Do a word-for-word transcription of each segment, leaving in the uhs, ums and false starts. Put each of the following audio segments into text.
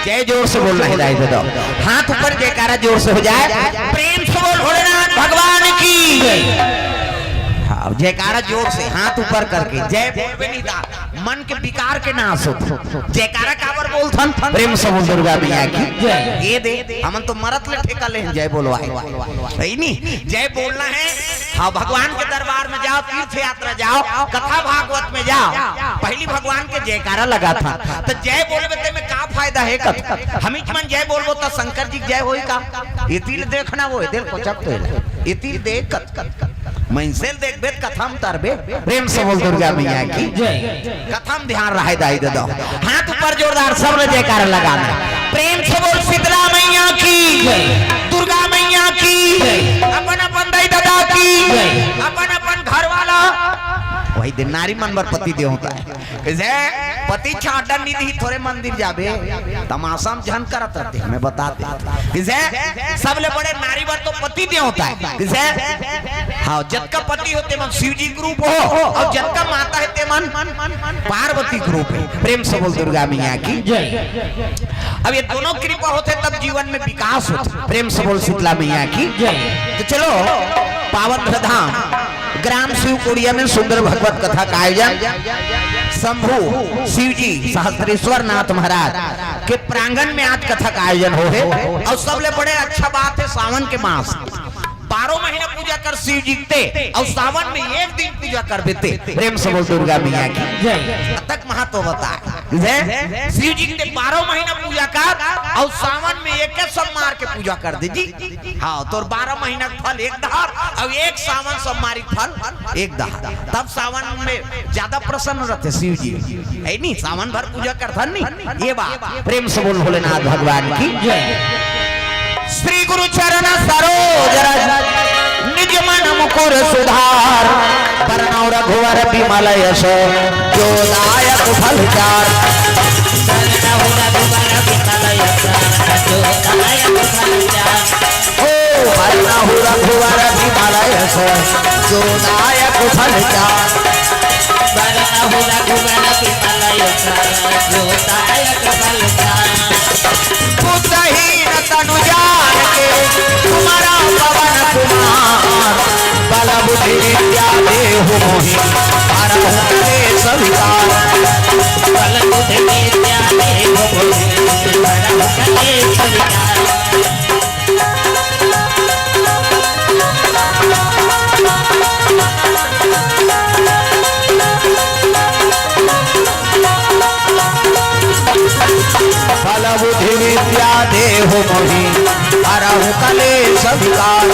जय जोर से बोलना है, दाई दे दो। हाथ ऊपर, जयकारा जोर से हो जाए। प्रेम से बोल भोलेनाथ भगवान की। हाँ, जयकारा जोर से, हाथ ऊपर करके। जय बोलबे नहीं दा, मन के विकार के नाश हो। जयकारा काबर बोलथन? प्रेम से बोल दुर्गा मैया की। जय। ये दे, हमन तो मरत ले ठेका लेन जय बोलवाए। सही नहीं? जय बोलना है। हाँ, भगवान के दरबार में जाओ, तीर्थ यात्रा जाओ, कथा भागवत में जाओ, पहली भगवान के जयकारा लगाथन। तो जय बोलबे ते में का फायदा है कत? हमीच मन जय बोलबो त शंकर जी के जय होई का? इतिल देखना वो, इतिल कोचक तो इला। इतिल देख कत, कत, कत। मइनसे ल देखबे त कथा म तरबे। प्रेम से बोल दुर्गा मैया की। जय। कथा म ध्यान रहे दाई दे दो। हाथ ऊपर जोरदार सब ले जयकारा लगाना। प्रेम से बोल शीतला मैया की। जय। दुर्गा मैया की। जय। अपन अपन दाई ददा की। जय। अपन अपन घर वाला। वही दिन नारी मन बर पति देवता हे। कइसे? पति छांटन नहीं दी, थोरे मंदिर जाबे, तमाशा म झन करत रहते, मैं बता दे। कइसे? सबले बड़े नारी बर तो पति देवता हे। कइसे? हाँ, जतका पति हो तेमन शिव जी के रूप हो, अउ जतका माता हे तेमन पार्वती के रूप हे। प्रेम से बोल दुर्गा मैया की। जय। अब ये दोनों कृपा होथे तब जीवन में विकास होथे। प्रेम से बोल शीतला मैया की। जय। तो चलो, पावन धाम ग्राम शिव कुड़िया में सुंदर भगवत कथा का आयोजन शंभू शिव जी सहस्त्रेश्वर नाथ महाराज के प्रांगण में आज कथा का आयोजन हो हे। अउ सबले बड़े अच्छा बात हे सावन के मास, बारह महीना पूजा कर शिव जी के ते, अउ सावन में एक दिन पूजा करबे ते। प्रेम से बोल दुर्गा मैया की। जय। अतक महत्व बता। जय। शिव जी के ते बारह महीना पूजा कर, अउ सावन में एक सोमवार के पूजा कर दे जी। हाँ, तोर बारह महीना के फल एक डहर, अउ एक सावन सोमवारी के फल एक डहर। तब सावन में ज्यादा प्रसन्न रहते शिव जी। हे नहीं, सावन भर पूजा करथन नहीं। ये बात प्रेम से बोल भोलेनाथ भगवान की। जय। श्री गुरु चरण सरोज रज, निज मन मुकुर सुधार। बरनउँ रघुवर विमल यश, जो दायक फल चार। बरनउँ रघुवर विमल यश, जो दायक फल चार। ओ बरनउँ रघुवर विमल यश, जो दायक फल चार। बरनउँ रघुवर विमल यश, जो दायक फल चार। बुद्धहीन तनु जान के, तुम्हरा पवन कुमार। बल बुद्धि विद्या देहु मोहि, हरहु कलेस विकार। बल बुद्धि विद्या देहु मोहि, हरहु कलेस विकार। बल बुद्धि विद्या देहु मोहि, हरहु कलेस विकार।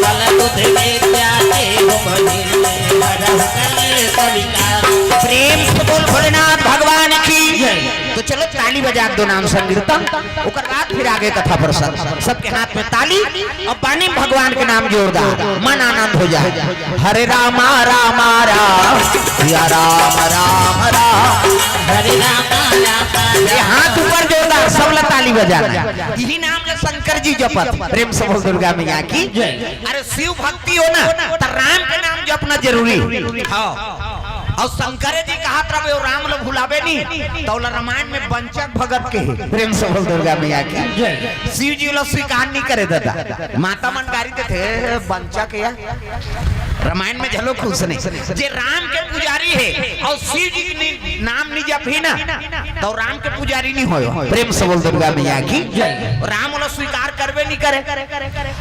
बल बुद्धि विद्या देहु मोहि, हरहु कलेस विकार। प्रेम से बोल भोलेनाथ भगवान की। तो चलो ताली बजा के दो नाम संकीर्तन, ओकर बाद फिर आगे कथा प्रसंग। सबके हाथ में ताली। अब बानी भगवान के नाम जोरदार, मन आनंद हो जाए। हरे रामा रामा राम, सिया राम राम राम। हरे रामा रामा राम। ये हाथ ऊपर जोरदार, सब ला ताली बजाना है। यही नाम ला शंकर जी जपत। प्रेम से बोल दुर्गा मैया की। जय। अरे शिव भक्ति हो ना, तो राम के नाम जपना जरूरी। हाँ। अउ शंकर जी कहत रहे, "ओ राम ला भुलाबे नहीं," त ओला रामायण में बंचक भगत कहे। प्रेम से बोल दुर्गा मैया की। जय। शिव जी ओला स्वीकार नहीं करे दादा, माता मन गारी देथे, "हे, हे, बंचक या।" रामायण में झलो खुश नहीं, जे राम के पुजारी हे अउ शिव जी के नि-, नाम नहीं जपही ना, त राम के पुजारी नहीं होयो। प्रेम से बोल दुर्गा मैया की। जय। राम ओला स्वीकार करबे नहीं करे।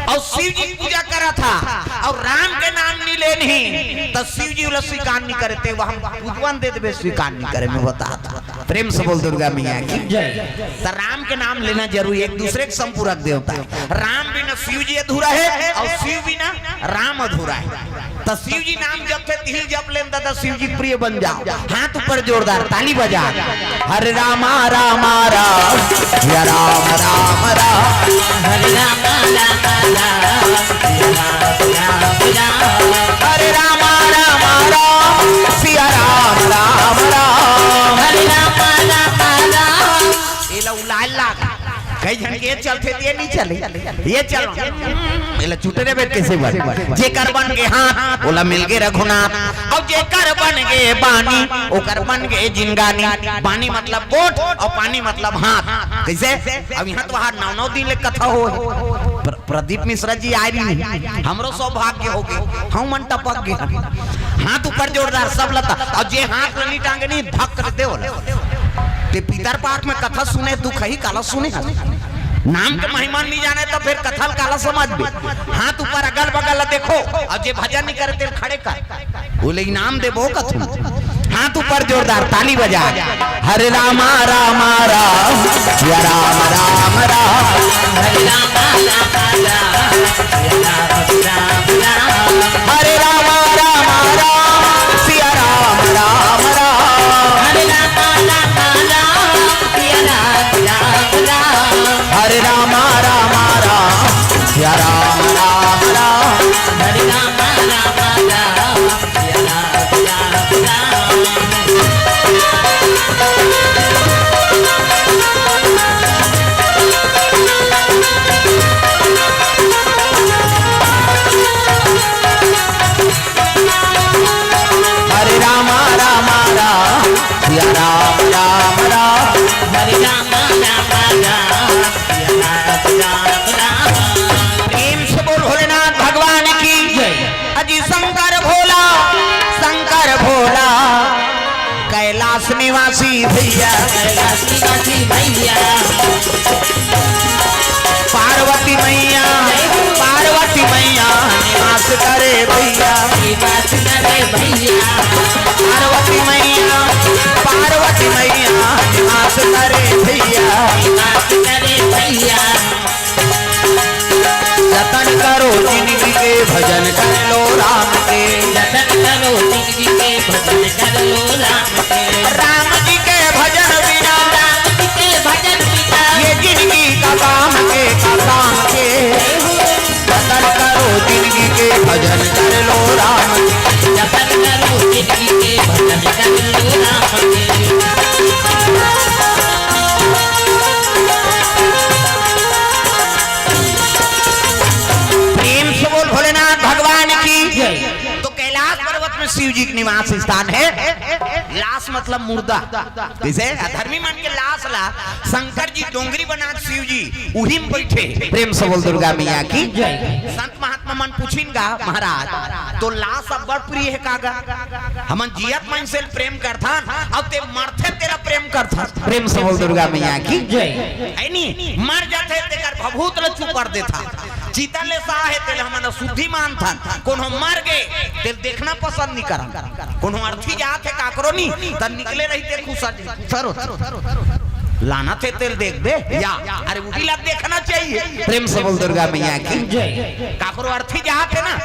अउ शिव जी के पूजा करत हा, अउ राम के नाम नहीं लेन ही, त शिव जी ओला स्वीकार नहीं करे, ते वह हम पूजवन दे देबे, स्वीकार नहीं करे, मैं बता। प्रेम से बोल दुर्गा मैया की। जय। त राम के नाम लेना जरूरी, एक दूसरे के संपूरक देवता। राम बिना शिव जी अधूरा है, अउ शिव बिना राम अधूरा है। त शिव जी नाम जपथे, तिही जप लेन दादा, शिव जी प्रिय बन जाओ। हाथ ऊपर जोरदार ताली बजा। हरे रामा रामा राम, सिया राम राम राम। हरे रामा रामा राम, सिया राम राम राम। हरे रामा रामा राम, सिया राम राम राम। हरे रामा रामा राम। ये ला उलाय लाग। कई झन के ये चलथे त ये नहीं चले, ये चल, एला छूटे रे बेट, कैसे बात? जेकर बन के हाथ, ओला मिल गे रघुनाथ, अउ जेकर बन गे बानी, ओकर बन गे जिनगानी। बानी मतलब गोठ अउ पानी मतलब हाथ। कैसे? अब यहाँ तो हर नौ नौ दिन ले कथा हो। प्र-, प्रदीप मिश्रा जी आए रही, हमरो सौभाग्य हो गे, हम मन टपक गे। हाथ ऊपर जोरदार सब लता, अउ जे हाथ ल नहीं टांगे नहीं, भक्त दे होला। ते पितर पाठ में कथा सुने, दुख ही काला सुने हस। नाम के महिमा नहीं जाने त फिर कथा ल काला समझबे। हाथ ऊपर अगल बगल ल देखो, अउ जे भजन नहीं करे तेल खड़े कर। बोले इनाम देबो कथू। हाथ ऊपर जोरदार ताली बजा। हरे रामा रामा राम, या राम राम राम। हरे रामा रामा राम, या राम राम राम। हरे रामा रामा राम, सिया राम राम राम। हरे रामा रामा राम, सिया राम राम राम। हरे रामा रामा राम, सिया राम राम राम। हरे रामा रामा राम, सिया राम राम राम। हरे रामा रामा राम, सिया राम राम राम। हरे रामा रामा राम, सिया राम राम राम। प्रेम से बोल भोलेनाथ भगवान की। जय। अजी शंकर भोला, शंकर भोला, कैलाश निवासी भैया। कैलाश निवासी भैया। पार्वती मैया, पार्वती मैया निवास करे भैया। निवास करे भैया। पार्वती मैया, पार्वती मैया निवास करे भैया। निवास करे भैया। जतन करो जिनगी के, भजन कर लो राम के। जतन करो जिनगी के, भजन कर लो राम के। राम जी के भजन बिना, राम जी के भजन बिना, ये जिनगी का काम के, का काम के। जतन करो जिनगी के, भजन कर लो राम के। जतन करो जिनगी के, भजन कर लो राम के। प्रेम से बोल भोलेनाथ भगवान की। जय। तो कैलाश पर्वत में शिव जी के निवास स्थान है। लाश मतलब मुर्दा। जैसे अधर्मी मन के लाश ला शंकर जी डोंगरी बना के शिव जी उही में बैठे। प्रेम से बोल दुर्गा मैया की। जय। संत महात्मा मन पूछिन गा, महाराज, तो लाश अब्बड़ प्रिय है का गा? हमन जियत मन से प्रेम करथन, अब ते मरथे तेला प्रेम करथन। प्रेम से बोल दुर्गा मैया की। जय। है नी? मर जाथे तेकर भभूत ल चुपर देथा। चिता ले साहे तेल हमन शुद्धि मानथन। कोनो मर गे तेल देखना पसंद नहीं करन। कोनो अर्थी जात है काकरो नी, त निकले रही ते खुसर सरो। लाना थे तेल देख दे या, अरे उही ला देखना चाहिए। प्रेम से बोल दुर्गा मैया की। जय। काकरो अर्थी जात है ना,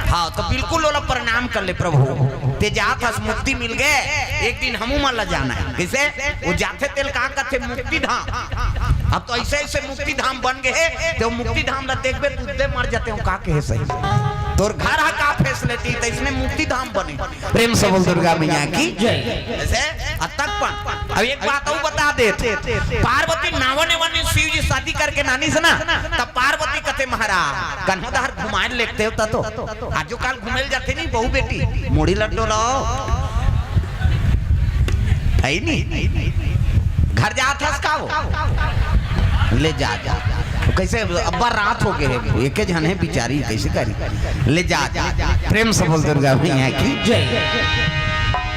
हाँ, तो बिल्कुल ओला प्रणाम कर ले, प्रभु ते जात हस, मुक्ति मिल गए, एक दिन हमू मन ला जाना है। कैसे? वो जाथे तेल का कथे, मुक्ति धाम। अब तो ऐसे ऐसे मुक्ति धाम बन गए हैं, तो मुक्ति धाम ला देखबे, तुद्दे मर जाते हो का कहे सही। तोर घर हा का फैसिलिटी, तो इसने मुक्ति धाम बने। प्रेम से बोल दुर्गा मैया की। जय। ऐसे अतक पण। अब एक बात अउ बता दे, पार्वती नावा नेवा नी शिव जी शादी करके नानिस ना, तब पार्वती कथे महाराज कन्हो धार घुमाए लेते हो तो। आजो काल घुमेल जाथे नी बहू बेटी, मुड़ी लड्डो रहो। है नी? घर जात हस का वो? ले जा, जा। तो कैसे अब्बड़ रात हो गए है, एके झन है बिचारी, कैसे करी? ले जा, जा। प्रेम से बोल दुर्गा मैया की। जय।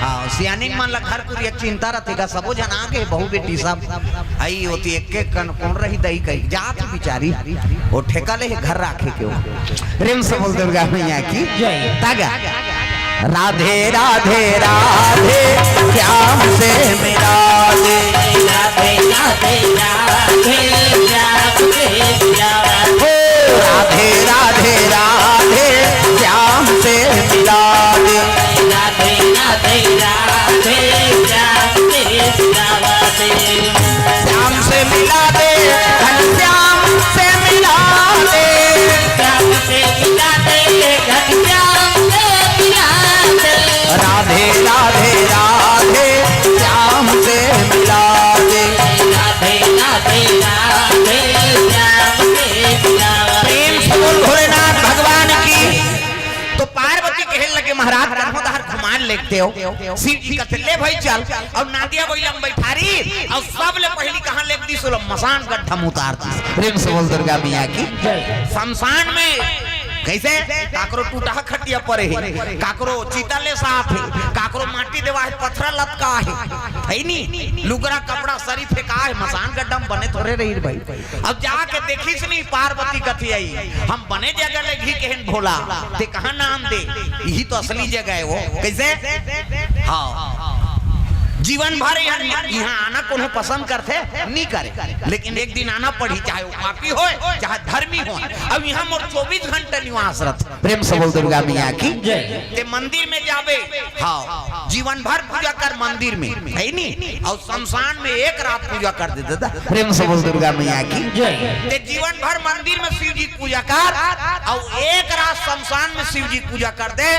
हाँ, सियानी मन ला घर कुरिया चिंता रहते का, सबो झन आ गए, बहू बेटी सब। आई होती एक एक कन कौन रही दई कही, जात बिचारी। वो ठेका ले घर राखे के वो। प्रेम से बोल दुर्गा मैया की। जय। तागा। राधे राधे राधे, श्याम से मिला दे। राधे राधे राधे, श्याम से मिला दे। हो राधे राधे राधे, श्याम से मिला दे। राधे राधे राधे, श्याम से मिला दे। श्याम से मिला दे, घनश्याम से मिला दे। श्याम से मिला दे, घनश्याम से मिला दे। राधे राधे राधे, श्याम से मिला दे। राधे राधे प्रेम से बोल भोलेनाथ भगवान की। तो पार्वती कहे लगे, महाराज, कन्हो तहर घुमान लेते हो। शिव जी कथे, ले भाई चल। और नादिया बैला म बैठारी, और सबले पहली कहाँ लेग दिस, ओला मसान गड्ढा म उतार दिस। प्रेम से बोल दुर्गा मैया की। शमशान में कैसे? काकरो टूटा खटिया पड़े हे, काकरो चिता ले साथ हे, काकरो माटी देवा हे, पथरा लतका हे, है नी? लुगरा कपड़ा सरी फेंका हे, मसान गड्ढा म बने थोरे रही भाई। अब जाके देखिस नी, पार्वती कथी आई, हम बने जगह ले घी केहेन भोला, ते कहाँ नाम दे, यही तो असली जगह है वो। कैसे? हाँ, जीवन भर यहाँ, यहाँ आना कोनो पसंद करथे? नहीं करे, लेकिन एक दिन आना पड़ी, चाहे वो पापी होय, चाहे धर्मी होय। अब यहाँ मोर चौबीस घंटा निवास रहत। प्रेम से बोल दुर्गा मैया की। जय। ते मंदिर में जाबे, हाँ, जीवन भर पूजा कर मंदिर में, है नी? और शमशान में एक रात पूजा कर दे दादा। प्रेम से बोल दुर्गा मैया की। जय। ते जीवन भर मंदिर में शिव जी की पूजा कर, और एक रात शमशान में शिव जी की पूजा कर दे,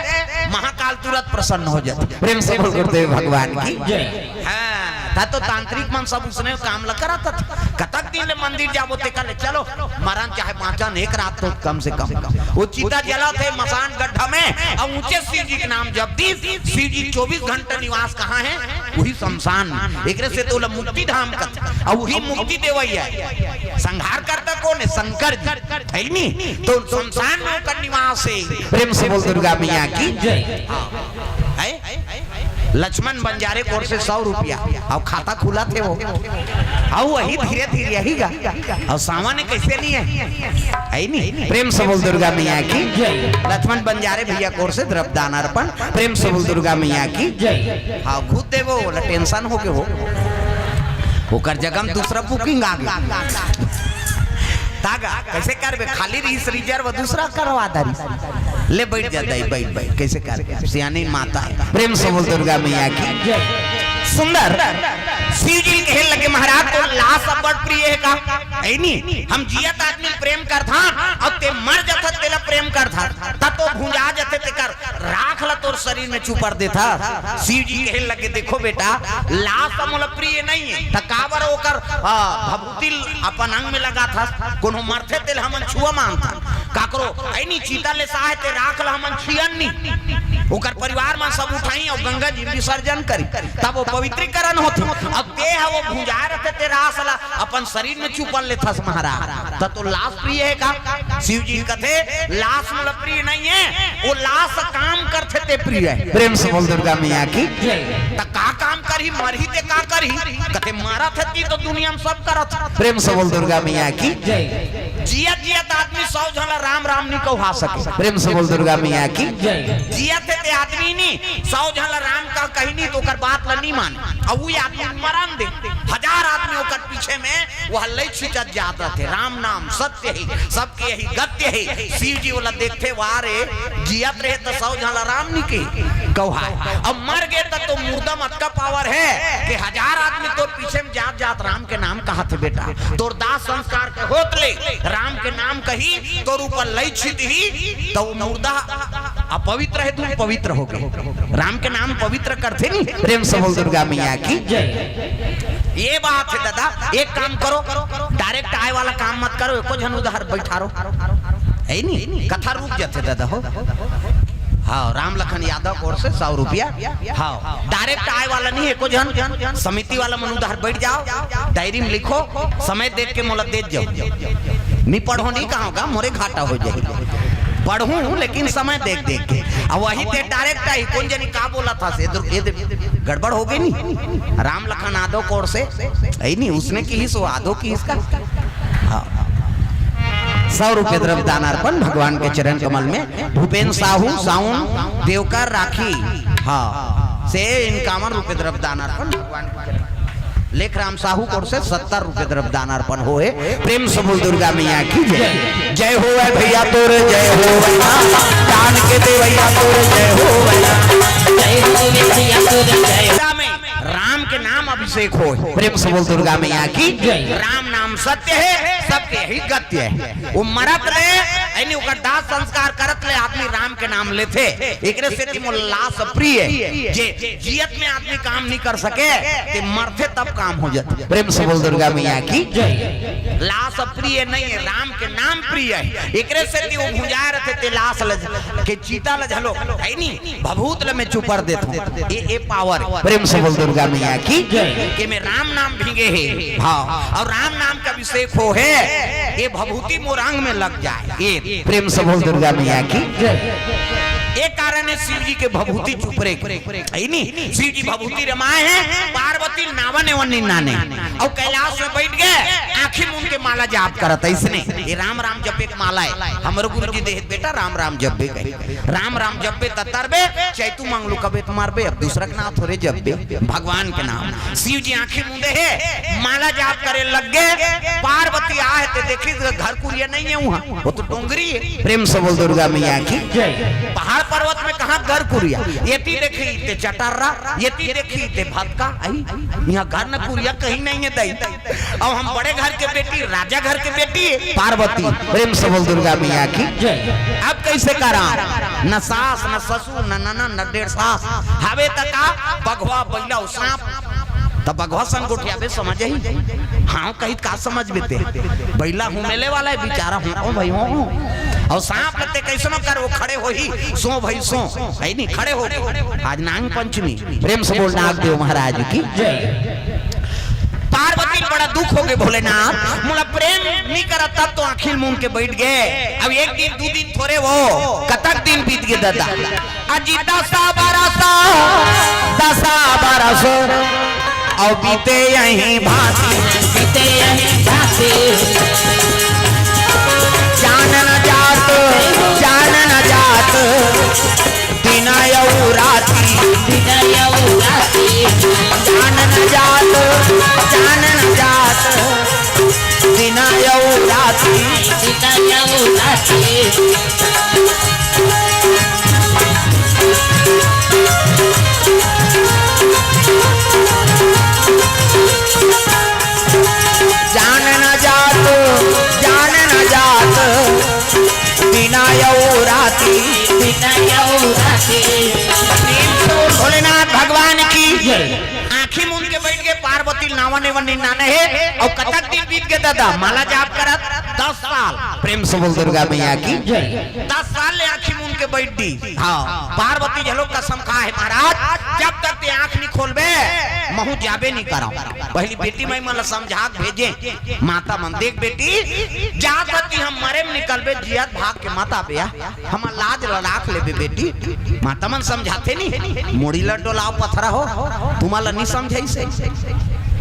महाकाल तुरंत प्रसन्न हो जाते। प्रेम से बोल गुरुदेव भगवान की। जय। हाँ, त तो तांत्रिक मन सब उसने काम ल करत हत। कतक दिन ले मंदिर जाबो, ते कहले, चलो, मरन चाहे बाँचन, एक रात तो कम से कम। वो चिता जलत हे मसान गड्ढा में, अउ ऊंचे शिव जी के नाम जप दिस। शिव जी चौबीस घंटा निवास कहाँ हे? वही शमशान में। एकरे से तो ओला मुक्ति धाम कथे, अउ वही मुक्ति देवइया हे। संहार करता कौन हे? शंकर जी, है नी? तो शमशान में ओकर निवास हे। प्रेम से बोल दुर्गा मैया की। जय। हाँ। है? लक्ष्मण बंजारे कोर से सौ रुपया, अउ खाता खुलत हे वो, अउ वही धीरे धीरे यही गा, अउ सावन कैसे नहीं है, है नी? प्रेम से बोल दुर्गा मैया की। जय। लक्ष्मण बंजारे भैया कोर से द्रव्य दान अर्पण, प्रेम से बोल दुर्गा मैया की। जय। हाँ, खुद देवो, ओला टेंशन हो के हो, ओकर जगह में दूसरा बुकिंग आ गया। तागा कैसे करबे? खाली रहीस रिजर्व, दूसरा करवा दारी। ले बैठ जा दाई, बैठ, बैठ, कैसे करबे? सियानी माता हे। प्रेम से बोल दुर्गा मैया की। सुंदर शिव जी कहे लगे, महाराज, तोर लाश अब्बड़ प्रिय हे का? ऐ नी, हम जियत आदमी ल प्रेम करथन, अउ ते मर जथस तेला प्रेम करथस, त तो भुंजा जथे, तेकर राख ल तोर शरीर में चुपर देथस। शिव जी कहे लगे, देखो बेटा, लाश ह मोला प्रिय नहीं हे, त काबर ओकर, आ, भभूति ल अपन अंग में लगाथस? कोनो मरथे तेल हमन छुआ मानथन। काकरो ऐ नी चिता ले साहे ते राख ल हमन छियन नी। ओकर परिवार मन सब उठाई अउ गंगा जी विसर्जन करी, तब वो पवित्रीकरण होथे। अब ते ह वो भुंजाय रथे ते राख ल अपन शरीर में चुपन लेथस महाराज, त तो लाश प्रिय हे का? शिव जी कथे, लाश मोला प्रिय नहीं हे, वो लाश काम करथे ते प्रिय हे। प्रेम से बोल दुर्गा मैया की। त का काम करही, मरही ते का करही? कथे, मरत हे ती तो दुनिया में सब करत। प्रेम से बोल दुर्गा मैया की। जियत जियत आदमी सौ झन ला राम राम नहीं कहवा सके। प्रेम से बोल दुर्गा मैया की। जियत हे ते आदमी नहीं सौ झन ला राम कह कही नहीं तो ओकर बात ला नहीं माने। अउ वो आदमी मरन दे, हजार आदमी ओकर पीछे में वो हल्ले छिचत जात रथे, राम नाम सत्य हे, सबके यही गत्य हे। शिव जी ओला देखथे, वाह रे, जियत रहे त सौ झन ला राम नी के कहवा, अब मर गे त तो मुर्दा म अतका पावर हे कि हजार आदमी तोर पीछे में जात जात राम के नाम कहत हे बेटा। तोर दाह संस्कार के होत ले राम के नाम कही, तोर ऊपर लई छितही, त वो मुर्दा अपवित्र हे, तू पवित्र हो गे। राम के नाम पवित्र करथे नी। प्रेम से बोल दुर्गा मैया की। ये बात हे दादा, एक काम करो, डायरेक्ट आय वाला काम मत करो, एको झन उधार बैठारो, हे नी? कथा रुक जाथे दादा हो। हाँ, राम लखन यादव कोर से सौ रुपया। हाँ, डायरेक्ट आय वाला नहीं, एको झन, समिति वाला मन उधार बैठ जाओ, डायरी में लिखो, समय देख के मोला देत जाओ। नहीं पढ़ो नहीं कहोगा, मोरे घाटा हो जाही। पढ़हूँ लेकिन समय देख देख के। अब वही ते डायरेक्ट आही, कोन जनी का बोलत हस, ये दु-, ये दे-, गड़बड़ हो गे नी। राम लखन यादव कोर से, ऐ नी, उसने किहिस, वो यादव किहिस का। हाँ। सौ रुपये द्रव्य दान अर्पण भगवान के चरण कमल में। भूपेन साहू, साउंड, देवकर राखी, हाँ, से इक्यावन रुपये द्रव्य दान अर्पण भगवान के चरण। लेखराम साहू कोर से सत्तर रुपये द्रव्य दान अर्पण होए। प्रेम से बोल दुर्गा मैया की जय। जय होवै भैया तोर जय होवै, दान के देवैया तोर जय होवै। जय होवै भैया तोर जय होवै। राम के नाम अभिषेक होय। प्रेम से बोल दुर्गा मैया की। जय। राम नाम सत्य हे, सबके ही गत्य हे। वो मरत ले, यानी ओकर दाह संस्कार करत ले आदमी राम के नाम लेथे। एकरे सेती मोला लास प्रिय, जे जियत में आदमी काम नहीं कर सके, ते मरथे तब काम हो जाथे। प्रेम से बोल दुर्गा मैया की। जय। लास प्रिय नहीं हे, राम के नाम प्रिय हे। एकरे सेती वो भुंजाय रथे ते लास ल, के चिता ल घलो, हे नी? भभूत ल मैं चुपर देथों। ये, ये पावर हे। प्रेम से बोल दुर्गा मैया की। जय। के में राम नाम भींगे हे। हाँ, अउ राम नाम के अभिषेक हो हे, ये भभूति मोर अंग में लग जाय। ये प्रेम से बोल दुर्गा मैया की। जय। ये कारण हे शिव जी के भभूति चुपरे के। हे नी? शिव जी भभूति रमाय हे, पार्वती नावा नेवन नहीं नाने। अउ कैलाश में बइठ गे, आँखी मूंद के माला जाप करत हे अइसने। ये राम राम जपे के माला हे। हमरो गुरु जी देहे, बेटा राम राम जपबे कहे। राम राम जपबे त तरबे, चैतू मंगलू कबे त मरबे, अब दूसरा के नाम थोरे जपबे, भगवान के नाम। शिव जी आँखी मूंदे हे, माला जाप करे लग गे, पार्वती आहे ते देखिस घर कुरिया नहीं हे उहाँ, वो तो डोंगरी हे। प्रेम से बोल दुर्गा मैया की। जय। पहाड़ पर्वत में कहाँ घर कुरिया, एती देखी ते चटर्रा, एती देखी ते भतका, अई, इहाँ घर न कुरिया कहीं नहीं हे दई। अब हम बड़े घर के बेटी, राजा घर के बेटी, पार्वती। प्रेम से बोल दुर्गा मैया की। जय। अब कइसे करा? न सास, न ससुर, न ननद, न डेढ़ सास। हवे त का? बघवा, बइला अउ सांप। त बघवा संग गोठियाबे, समझ ही? हाँ, कही का समझबे ते? बइला हूँ मिले वाला हे बेचारा, हूँ, ओ भाई, हूँ, हूँ। अउ सांप ल ते कइसनो कर, वो खड़े होही, सो भाई सो, हे नी, खड़े हो। आज नाग पंचमी, प्रेम से बोल नाग देव महाराज की। जय। पार्वती ल बड़ा दुख होगे, भोलेनाथ, मोला प्रेम नहीं करत, तब तो आँखी मूंद के बइठ गे। अब एक दिन, दू दिन थोरे वो, कतक दिन बीत गे ददा। अजी दसा बरस, दसा बरस, अउ बीते यही भांति। बीते यही भांति। जान न जात, जान न जात, दिन अउ राति। दिन अउ राति। जान न जात, जान न जात, दिन अउ राति। दिन अउ राति। जान न जात, जान न जात, दिन अउ राति। दिन अउ राति। भोलेनाथ भगवान की। आँखी मूंद के बइठ गे, पार्वती ल नावा नेवन नहीं नाने हे, अउ कतक दिन बीत गे ददा, माला जाप करत, दस साल। प्रेम से बोल दुर्गा मैया की। जय। दस साल ले आँखी मूंद के बइठ दिस। हाँ, पार्वती घलो कसम खाय हे, महाराज, जब तक ते आँख नहीं खोलबे, महूँ जाबे नहीं करँव। पहली बेटी माई मन ल समझा के भेजे, माता मन, देख बेटी, जात हस त हम मरे में निकलबे, जियत भाग के मत आबे, आ। हमर लाज ल राख लेबे बेटी। माता मन समझाथे नी, मुड़ी ल डोलाव पथरा हो, तुमन ल नी समझाइस हे।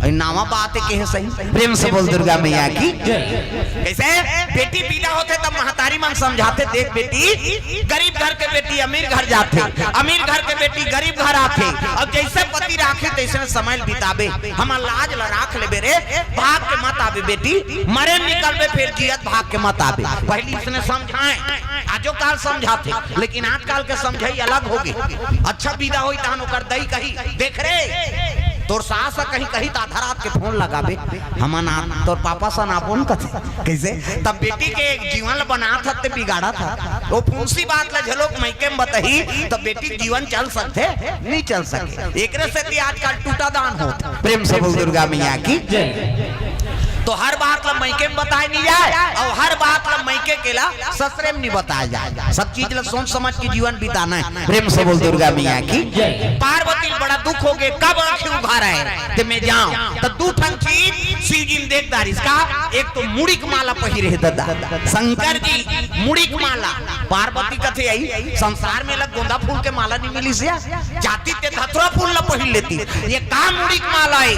अई नावा बात के हे सही। प्रेम से बोल दुर्गा मैया की। कइसे बेटी बिदा होथे त महतारी मन समझाथे, देख बेटी, गरीब घर के बेटी अमीर घर जाथे, अमीर घर के बेटी गरीब घर आथे, अउ जइसे पति राखे तइसने समय ल बिताबे। हमर लाज ल राख लेबे रे, भाग के मत आबे बेटी, मरे निकलबे फेर जियत भाग के मत आबे। पहिली अइसने समझाय, आजो काल समझाथे, लेकिन आजकाल के समझई अलग होगे। अच्छा बिदा होही तहन ओकर दई कही, देख रे, तोर सास ह कहीं कही त आधा रात के फोन लगाबे, हमन आ, तोर पापा सन आबोन कथे। कइसे? तब बेटी के जीवन ल बनात हस ते बिगाड़त हस। ओ फुंसी बात ल घलोक मइके म बताही, त बेटी के जीवन चल सकथे? नी चल सके। एकरे सेती आजकाल टूटा दान होत। प्रेम से बोल दुर्गा मैया की। जय। तो हर बात ल मइके म बताय नी जाय, अउ हर बात ल मइके के ला ससुरे म नी बताय जाय। सब चीज ल सोच समझ के जीवन बिताना हे। प्रेम से बोल दुर्गा मैया की। जय। पार्वती ल बड़ा दुख होगे, कब आँखी उघारय ते मैं जाँव। त दू ठन चीज शिव जी म देख डारिस का, एक तो मुड़ी के माला पहिरे हे ददा, शंकर जी मुड़ी के माला, पार्वती कथे अई संसार में ला गोंदा फूल के माला नी मिलिस या, जातिस ते धतुरा फूल ला पहिर लेतिस, ये का मुड़ी के माला हे,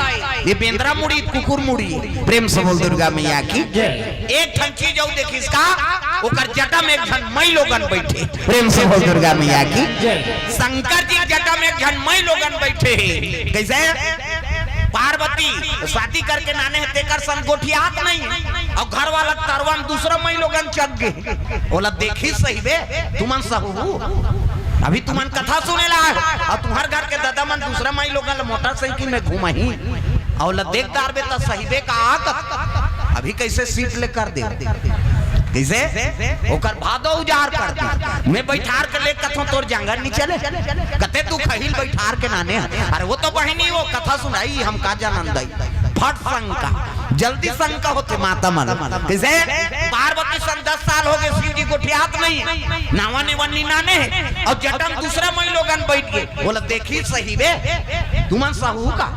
ये बेंदरा मुड़ी, कुकुर मुड़ी। प्रेम से बोल दुर्गा मैया की। एक ठन चीज अउ देखिस का, ओकर जटा में एक झन मई लोगन बइठे। प्रेम से बोल दुर्गा मैया की। शंकर जी के जटा में एक झन मई लोगन बइठे हे। कइसे? पार्वती शादी करके नाने हे, तेकर संग गोठियात नहीं, अउ घर वाला तरवा म दूसरा मई लोगन चघ गे। ओला देखिस सही बे, तुमन सहू। अभी तुमन कथा सुने ला आए हो, अउ तुम्हर घर के ददा मन दूसरा माई लोगन ल मोटरसाइकिल में घुमाही, अउ ल देख डारबे त सहिबे का आकत। अभी कइसे सीट ले कर दे, कइसे ओकर भादो उजार कर दे। मैं बइठार के ले कथों तोर जांगर नी चले, कते तू खहिल बइठार के नाने ह। अरे वो तो बहिनी वो कथा सुनाई, हम का जानन दई। फट शंका, जल्दी शंका होथे माता मन। कइसे? पार्वती सन दस साल होगे, शिव जी गोठियात नहीं, नावा नेवन नी नाने हे, अउ जटा म दूसरा माई लोगन बइठ गे। बोला, देखी सहिबे, तुमन सहू का?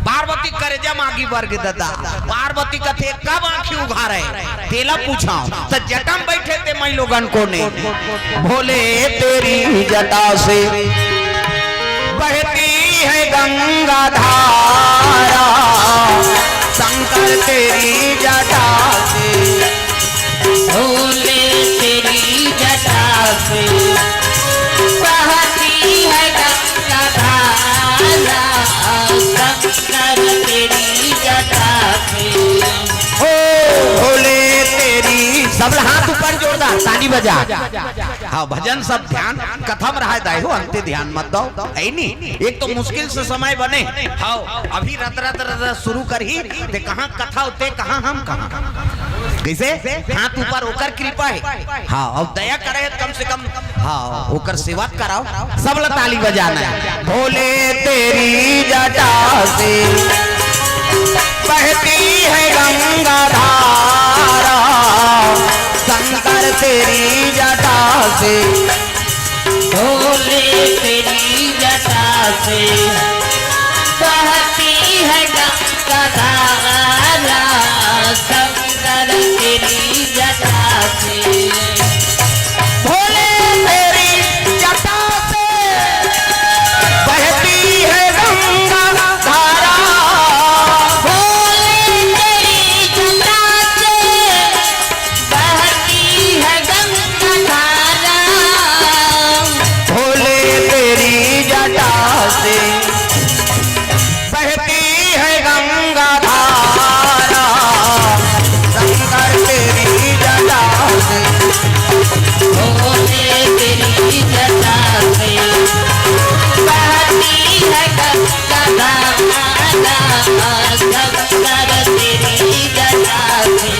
पार्वती करेजा म आगी बर गे ददा। पार्वती कथे, कब आंखी उघारे? तेला पूछांव। त जटा म बइठे ते माई लोगन कोन ए? भोले तेरी जटा से बहती है गंगा धारा, शंकर तेरी जटा से। भोले तेरी जटा से बहती है गंगा धारा, शंकर तेरी जटा से। ओ भोले तेरी, सब हाथ ऊपर जोरदार, ताली बजा। हाँ, भजन सब ध्यान, कथा म रहा दाई हो, अंते ध्यान मत दो। ऐ नी, एक तो मुश्किल से समय बने। हाँ, अभी रत रत रत रत शुरू करही, ते कहाँ कथा होते, कहाँ हम कहाँ। कइसे? हाथ ऊपर ओकर कृपा हे। हाँ, अउ दया करे हे, कम से कम, हाँ, ओकर सेवा कराओ। सब ला ताली बजाना हे। भोले तेरी जटा से बहती है गंगा धारा, शंकर तेरी जटा से। भोले तेरी जटा से बहती है गंगा धारा, शंकर तेरी जटा से। भोले तेरी जटा से बहती है गंगा धारा। भोले तेरी जटा से बहती है गंगा धारा। भोले तेरी जटा से बहती है गंगा धारा, शंकर तेरी जटा से। भोले तेरी जटा से बहती है गंगा धारा, शंकर तेरी जटा से।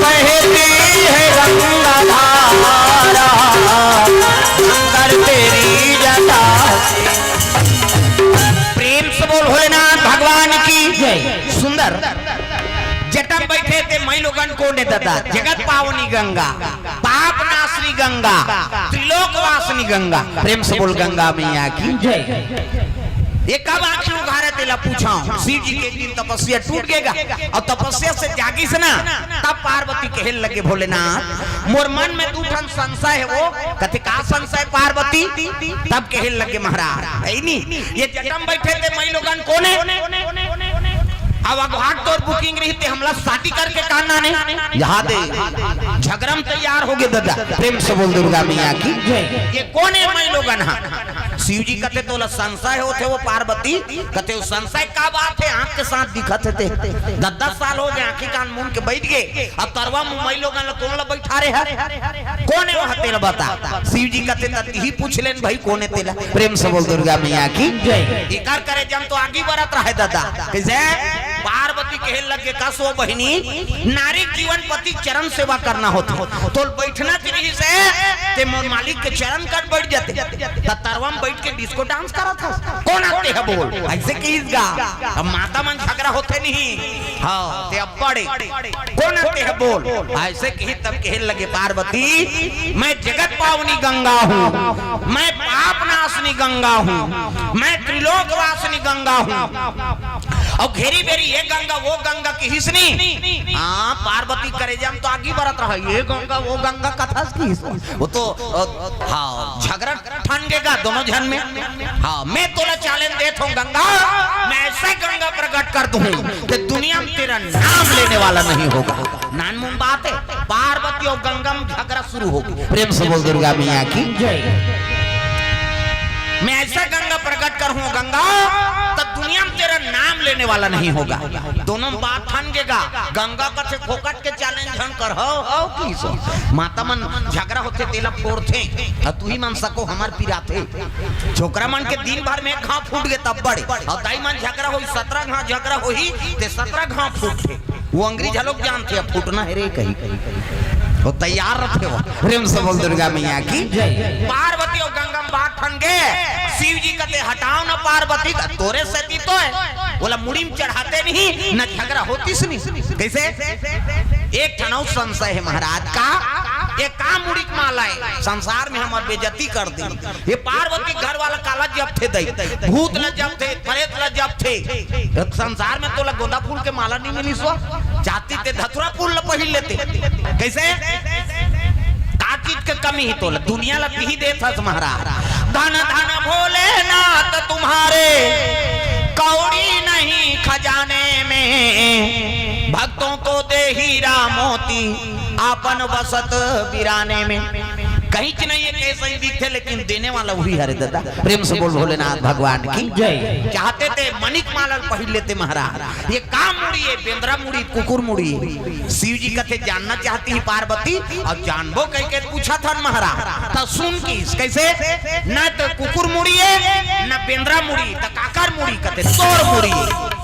बहती है गंगा धारा, शंकर तेरी जटा से। प्रेम से बोल भोलेनाथ भगवान की जय। सुंदर जटा म बइठे ते माई लोगन कोन ए ददा? जगत पावनी गंगा, पाप नाशनी गंगा, त्रिलोक वासनी गंगा। प्रेम से बोल गंगा मैया की जय। ये कब आंखी उघारे तेला पूछांव। शिव जी के एक दिन तपस्या टूट गेगा अउ तपस्या से जागिस ना, तब पार्वती कहे लगे, भोलेनाथ, मोर मन में दू ठन संशय हे वो। कथे, का संशय पार्वती? तब कहे लगे महाराज, ऐ नी, ये जटा म बइठे ते माई लोगन कोन ए? अब अगवाट तोर booking रही ते हमला शादी करके का नाने? यहाँ दे झगरा म तैयार होगे ददा। प्रेम से बोल दुर्गा मैया की। ये कोन ए माई लोगन हा? शिव जी कथे, तोला संशय होथे वो पार्वती? कथे, वो संशय का बात हे? आंख के साथ दिखत हे ते। दस दस साल होगे आंखी कान मूंद के बइठ गे, अब तरवा म माई लोगन ला कोन ला बइठारे हे? कोन ए वहाँ तेला बता। शिव जी कथे, त तिही पूछ लेन भाई, कोन ए तेला? प्रेम से बोल दुर्गा मैया की जय। एकर करेजा म तो आगी बरत रहे ददा। कइसे? पार्वती कहे लगे, का सो बहिनी, नारी के जीवन पति चरण सेवा करना होथे। तोल बइठना के रहिस हे, ते मोर मालिक के चरण कट बइठ जाते, त तरवा म बइठ के disco dance करत हस। कोन ए ते ह बोल? अइसे कहिस गा। अब माता मन झगरा होथे नहीं। हाँ, ते अब्बड़ ए। कोन ए ते ह बोल? अइसे कही तब कहे लगे पार्वती, मैं जगत पावनी गंगा हूँ, मैं पाप नाशनी गंगा हूँ, मैं त्रिलोक वासनी गंगा हूँ। अउ घेरी बेरी ये गंगा वो गंगा कहिस नी। हाँ, पार्वती करेजा म तो आगी बरत रहा, ये गंगा वो गंगा कथस कहिस। वो तो, अ, हाँ, झगरा ठन गेगा दोनों झन में। हाँ, मैं तोला challenge देत हूँ गंगा, मैं ऐसा गंगा प्रकट कर दूँ कि दुनिया में तेरा नाम लेने वाला नहीं होगा। नानमुन बात है, पार्वती और गंगा में झगड़ा शुरू हो गया। प्रेम से बोल दुर्गा मैया की। जय। मैं ऐसा गंगा प्रकट करूँ गंगा, तो दुनिया में तेरा नाम लेने वाला नहीं होगा। दोनों में बात ठन गेगा। गंगा कथे फोकट के चैलेंज झन कर हो, हो की सो। माता मन झगड़ा होथे तेला फोड़थे, अउ तुही मन सको हमर पिराथे। छोकरा मन के दिन भर में एक घाव फूट गे तब बड़े, अउ दाई मन झगड़ा होही, सतरा घाव झगड़ा होही, ते सतरा घाव फूटथे। वो अंग्रेज लोग जानथे, अब फूटना हे रे कही, वो तैयार रथे वो। प्रेम से बोल दुर्गा मैया की। जय। पार्वती अउ गंगा में बात ठन गे, शिव जी कथे हटाव ना पार्वती का, तोरे सेती तो हे, ओला मुड़ी में चढ़ाते नहीं, न झगड़ा होतिस नहीं। कैसे? एक ठन अउ संशय हे महाराज का, ये का मुड़ी के माला हे? संसार में हमर बेइज्जती कर दे। ये पार्वती घर वाला काला जपथे दई, भूत ला जपथे, प्रेत ला जपथे। संसार में तोला गोंदा फूल के माला नहीं मिलिस हो, जाति ते धतुरा फूल ला पहिर लेते। कैसे? का चीज के कमी हे तोला? दुनिया ला तिही देत हस महाराज। धन धन भोलेनाथ तुम्हारे, कौड़ी नहीं खजाने में, भक्तों को दे हीरा मोती, आपन बसत बिराने में। कहीं च नहीं हे, कैसे ही दिखथे, लेकिन देने वाला वही हरे दादा। प्रेम से बोल भोलेनाथ भगवान की। जय। चाहते ते मनिक माला पहिर लेते महाराज। ये का मुड़ी हे? बेंदरा मुड़ी, कुकुर मुड़ी। शिव जी कथे जानना चाहती ही पार्वती, अउ जानबो कहिके पूछत हन महाराज। त सुन किस, कैसे? न तो कुकुर मुड़ी हे, न बेंदरा मुड़ी, त काकर मुड़ी? कथे तोर मुड़ी।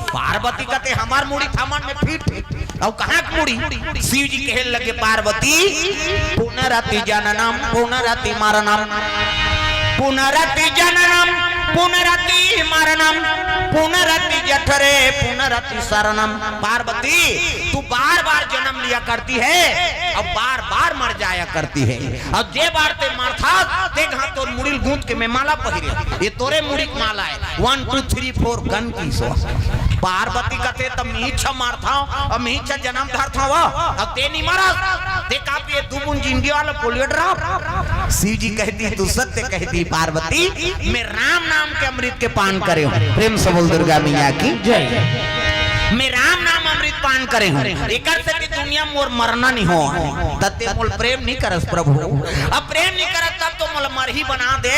पार्वती कथे हमर मुड़ी थमन में फिट हे। अउ कहाँ के मुड़ी? शिव जी कहे लगे पार्वती, पुनरति जननम पुनरति मरणम, पुनरति जननम पुनरति मरणम, पुनरति जठरे पुनरति शरणम। पार्वती, तू बार बार जन्म लिया करती है और बार बार मर जाया करती है, और जे बार ते मरथा ते घात तोर मुड़ी ल गूंथ के मैं माला पहिरे, ये तोरे मुड़ी के माला हे। वन टू थ्री फोर गन की सो। पार्वती कथे त मीछ मारथव अउ मीछ जन्म धरथव, अउ ते नी मरस, ते का पिए दू बूंद जिंदगी वाला पोलियो ड्रॉप। शिव जी कहती, तू सत्य कहती पार्वती, मैं राम नाम के अमृत के पान करे हूँ। प्रेम से बोल दुर्गा मैया की। जय। मैं राम नाम अमृत पान करे हूँ, एकर से कि दुनिया मोर मरना नहीं हो। तब ते मोल प्रेम नहीं करस प्रभु, अब प्रेम नहीं करस तब तो मोला मरही बना दे।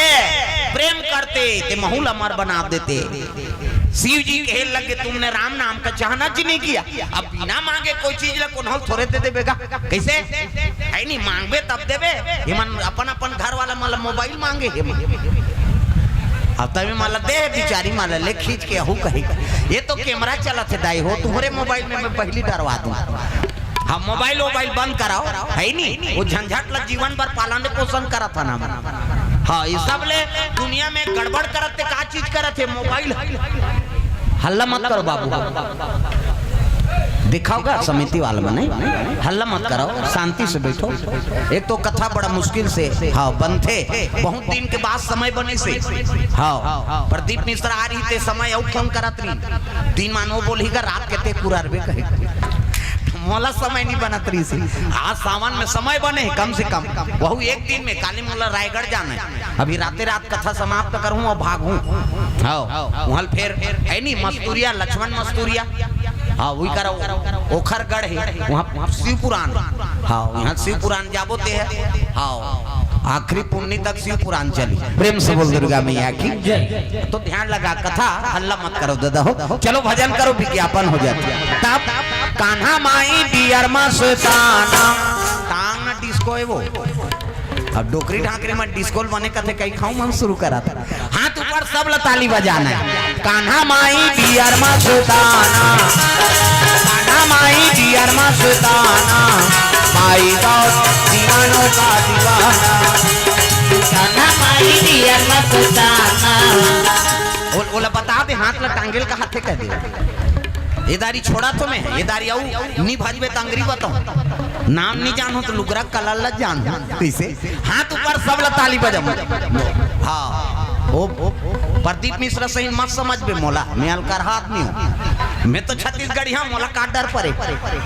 प्रेम करते ते महू ला मर बना देते। शिव जी कहे लगे, तुमने राम नाम का चाहना जी नहीं किया। अब बिना मांगे कोई चीज ला कोनो थोरे दे देबे गा। कैसे? है नहीं, मांगबे तब देबे। ये मन अपन अपन घर वाला मन ला मोबाइल मांगे हे मन। अब तभी मन ला दे बिचारी मन ला ले खींच के अहू कही। ये तो कैमरा चलत हे दाई हो, तुम्हारे मोबाइल में मैं पहली डरवा दूं। हाँ, मोबाइल वोबाइल बंद कराओ, है नी? वो झंझट ला जीवन भर पालन पोषण करत हे ना। हाँ, ये सब ले दुनिया में गड़बड़ करत ते का चीज करत हे? मोबाइल। हल्ला मत करो बाबू, दिखाओगा समिति वाला मन, हल्ला मत करो, शांति से बैठो। एक तो कथा बड़ा मुश्किल से, हाँ, बनथे, बहुत दिन के बाद समय बने से। हाँ, प्रदीप मिश्रा आ रही ते समय अउ फोन करत रही, दिन मानो बोली का रात के ते पूरा रबे कहे। मोला समय नहीं बनत रही से। आज सावन में समय बने कम से कम, वहू एक दिन में। काली मोला रायगढ़ जाना है, अभी राते रात कथा समाप्त करूँ और भागूँ। हाँ, वहाँ फिर है नहीं मस्तूरिया, लक्ष्मण मस्तूरिया। हाँ, वही करो, ओखरगढ़ है, वहाँ शिव पुराण। हाँ, वहाँ शिव पुराण जाबो ते है। हाँ, आखिरी पुन्नी तक शिव पुराण चली। प्रेम से बोल दुर्गा मैया की। जय। तो ध्यान लगा, कथा हल्ला मत करो दादा हो, चलो भजन करो, विज्ञापन हो जाता। तब कान्हा माई डियर मस्ताना, टांग ना डिस्को है वो। अब डोकरी ढाकरी में डिस्को बने कथे कहीं खाऊं मन शुरू करा था। हाथ ऊपर सब ला ताली बजाना है। कान्हा माई डियर मस्ताना, कान्हा माई डियर मस्ताना, माई बाप दीवानों का दीवाना। कान्हा माई डियर मस्ताना। ओला बता दे, हाथ ला टांगेल का हाथे कह दे। ये दारी छोड़ा तो मैं, ये दारी आऊ नी भाजबे तंगरी बताऊं। नाम नी जानो तो लुगरा कलर ला जान। कैसे? हाथ ऊपर सब ला ताली बजाओ। हाँ। ओ, ओ, प्रदीप मिश्रा सही मत समझबे मोला, मैं अलकरहा आदमी हूँ। मैं तो छत्तीसगढ़िया, मोला का डर परे।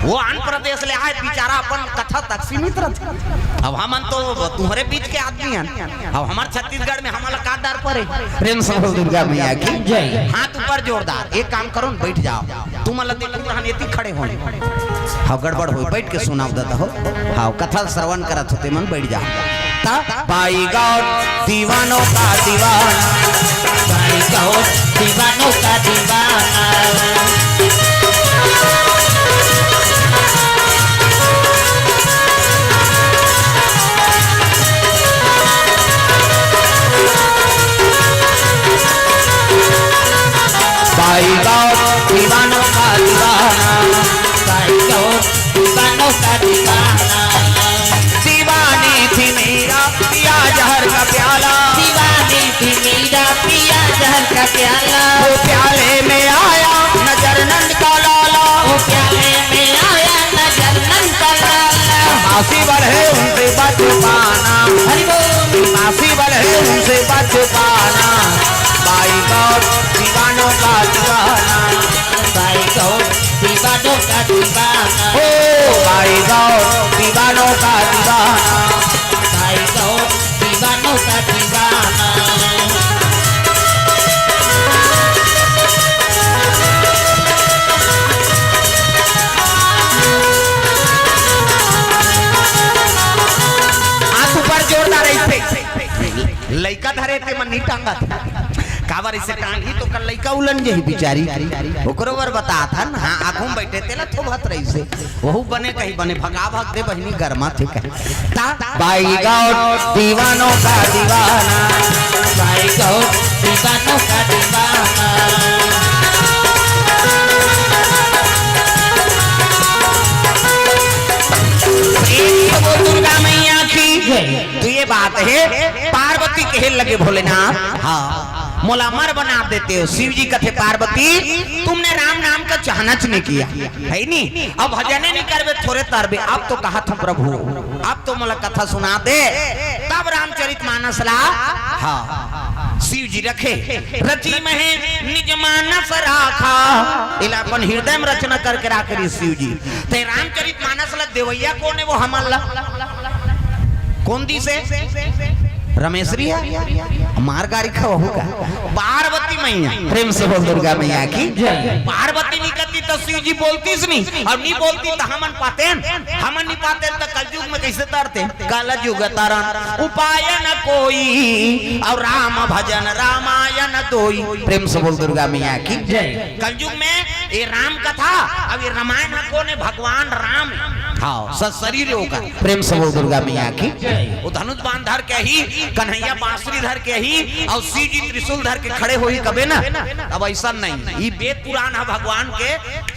वो आंध्र प्रदेश ले आए, बेचारा अपन कथा तक सीमित रहथे। अब हमन तो तुम्हरे बीच के आदमी हन, अब हमर छत्तीसगढ़ में हमन ला का डर परे। प्रेम से बोल दुर्गा मैया की जय। हाथ ऊपर जोरदार, एक काम करो न, बैठ जाओ। तुमन ला देखू तहन एती खड़े होन। हाँ, गड़बड़ होई, बैठ के सुनाव ददा हो। हाँ, कथा श्रवण करत होते मन, बैठ जाओ। ता बाई गौर दीवानों का दीवाना, बाई गौर दीवानों का दीवाना। बाई गौर दीवानों का दीवाना, बाई गौर दीवानों का दीवाना। दीवानी थी मीरा, पिया जहर का प्याला। दीवानी थी मीरा, पिया जहर का प्याला। वो प्याले में आया नजर नंद का लाला। वो प्याले में आया नजर नंद का लाला। मासी बढ़े उनसे बच पाना। हरि बोल। मासी बढ़े उनसे बच पाना। बाई गौर दीवानों का दीवाना। बाई गौर दीवानों का दीवाना। ओ बाई गौर दीवानों का दीवाना। बाई गौर दीवानों का दीवाना। हाथ ऊपर जोरदार ऐसे। लइका धरे ते मन नहीं टांगत। काबर इसे टांगी तो कल लइका उलन जही बिचारी। ओकरो बर बतात हन, हाँ, आगू में बैठे तेला थोभत रहिसे। वहू बने कही बने, भगा भग दे बहिनी, गरमा थे कही। ता बाई गौर दीवानों का दीवाना। बाई गौर दीवानों का दीवाना। प्रेम से बोल दुर्गा मैया की जय। तो ये बात है, पार्वती कहे लगे भोलेनाथ, हाँ, मोला अमर बना देते हो। शिव जी कथे, पार्वती, तुमने राम नाम का चाहना च नहीं किया, है नी? अब भजने नहीं करबे, थोरे तरबे। अब तो कहा था प्रभु, अब तो मोला कथा सुना दे। तब रामचरित मानस ला, हाँ, शिव जी रखे, रची महे निज मानस राखा। इला अपन हृदय में रचना करके राख रही शिव जी। ते रामचरित मानस ला देवैया कौन है? वो हमन ला कौन दिसे? रमेशरी है? मार गारी खा वहू का? पार्वती मैया। प्रेम से बोल दुर्गा मैया की जय। पार्वती नहीं कहती तो शिव जी बोलतीस नहीं, और नहीं बोलती तो हमन पातेन, हमन नहीं पातेन तो कलयुग में कैसे तरते? कलयुग तरन उपाय न कोई, और राम भजन रामायण दोई। प्रेम से बोल दुर्गा मैया की जय। कलयुग में ये राम कथा, अब ये रामायण ह कोन हे? भगवान राम हे। हाँ, सत शरीर हे ओकर। प्रेम से बोल दुर्गा मैया की। वो धनुष बाण धर के ही, कन्हैया बांसुरी धर के ही, और शिव जी त्रिशूल धर के खड़े होही कबे ना। अब ऐसा नहीं, ये वेद पुराण हे भगवान के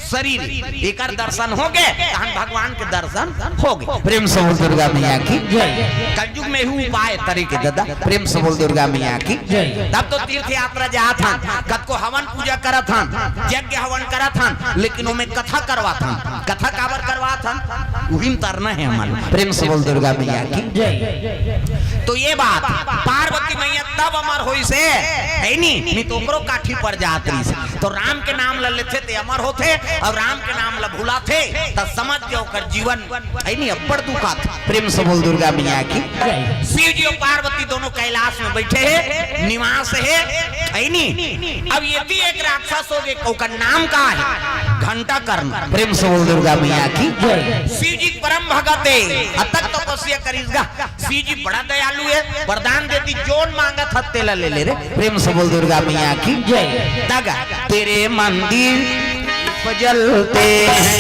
शरीर, एकर दर्शन होगे, तहन भगवान के दर्शन होगे। प्रेम से बोल दुर्गा मैया की। कलयुग में ही उपाय तरीके दादा। प्रेम से बोल दुर्गा मैया की। जय। तब तो तीर्थ यात्रा जात हन, कतको हवन पूजा करत हन, यज्ञ हवन करत हन, लेकिन ओमे कथा करवात हन। कथा काबर करवात हन? उही म तरना हे हमन। प्रेम से बोल दुर्गा मैया की। जय। तो ये बात पार्वती मैया तब अमर होइस हे, हे नी? नहीं तो ओकरो काठी पर जात रहिस। तो राम के नाम ल लेथे ते अमर होथे, और राम के नाम ल भुलाथे त समझ के ओकर जीवन, हे नी, अब्बड़ दुख आथे। प्रेम से बोल दुर्गा मैया की। शिव जी और पार्वती दोनों कैलाश में बैठे हे, निवास हे, हे नी? अब ये भी एक राक्षस होगे, ओकर नाम का हे? घंटा कर्ण। प्रेम से बोल दुर्गा मैया की। शिव जी परम भगत हे, अतक तपस्या करिस गा। शिव जी बड़ा दयालु हे, वरदान देती, जोन मांगत हस तेला ले ले रे। प्रेम से बोल दुर्गा मैया की। जय। दगा, तेरे मंदिर दीप जलते हैं,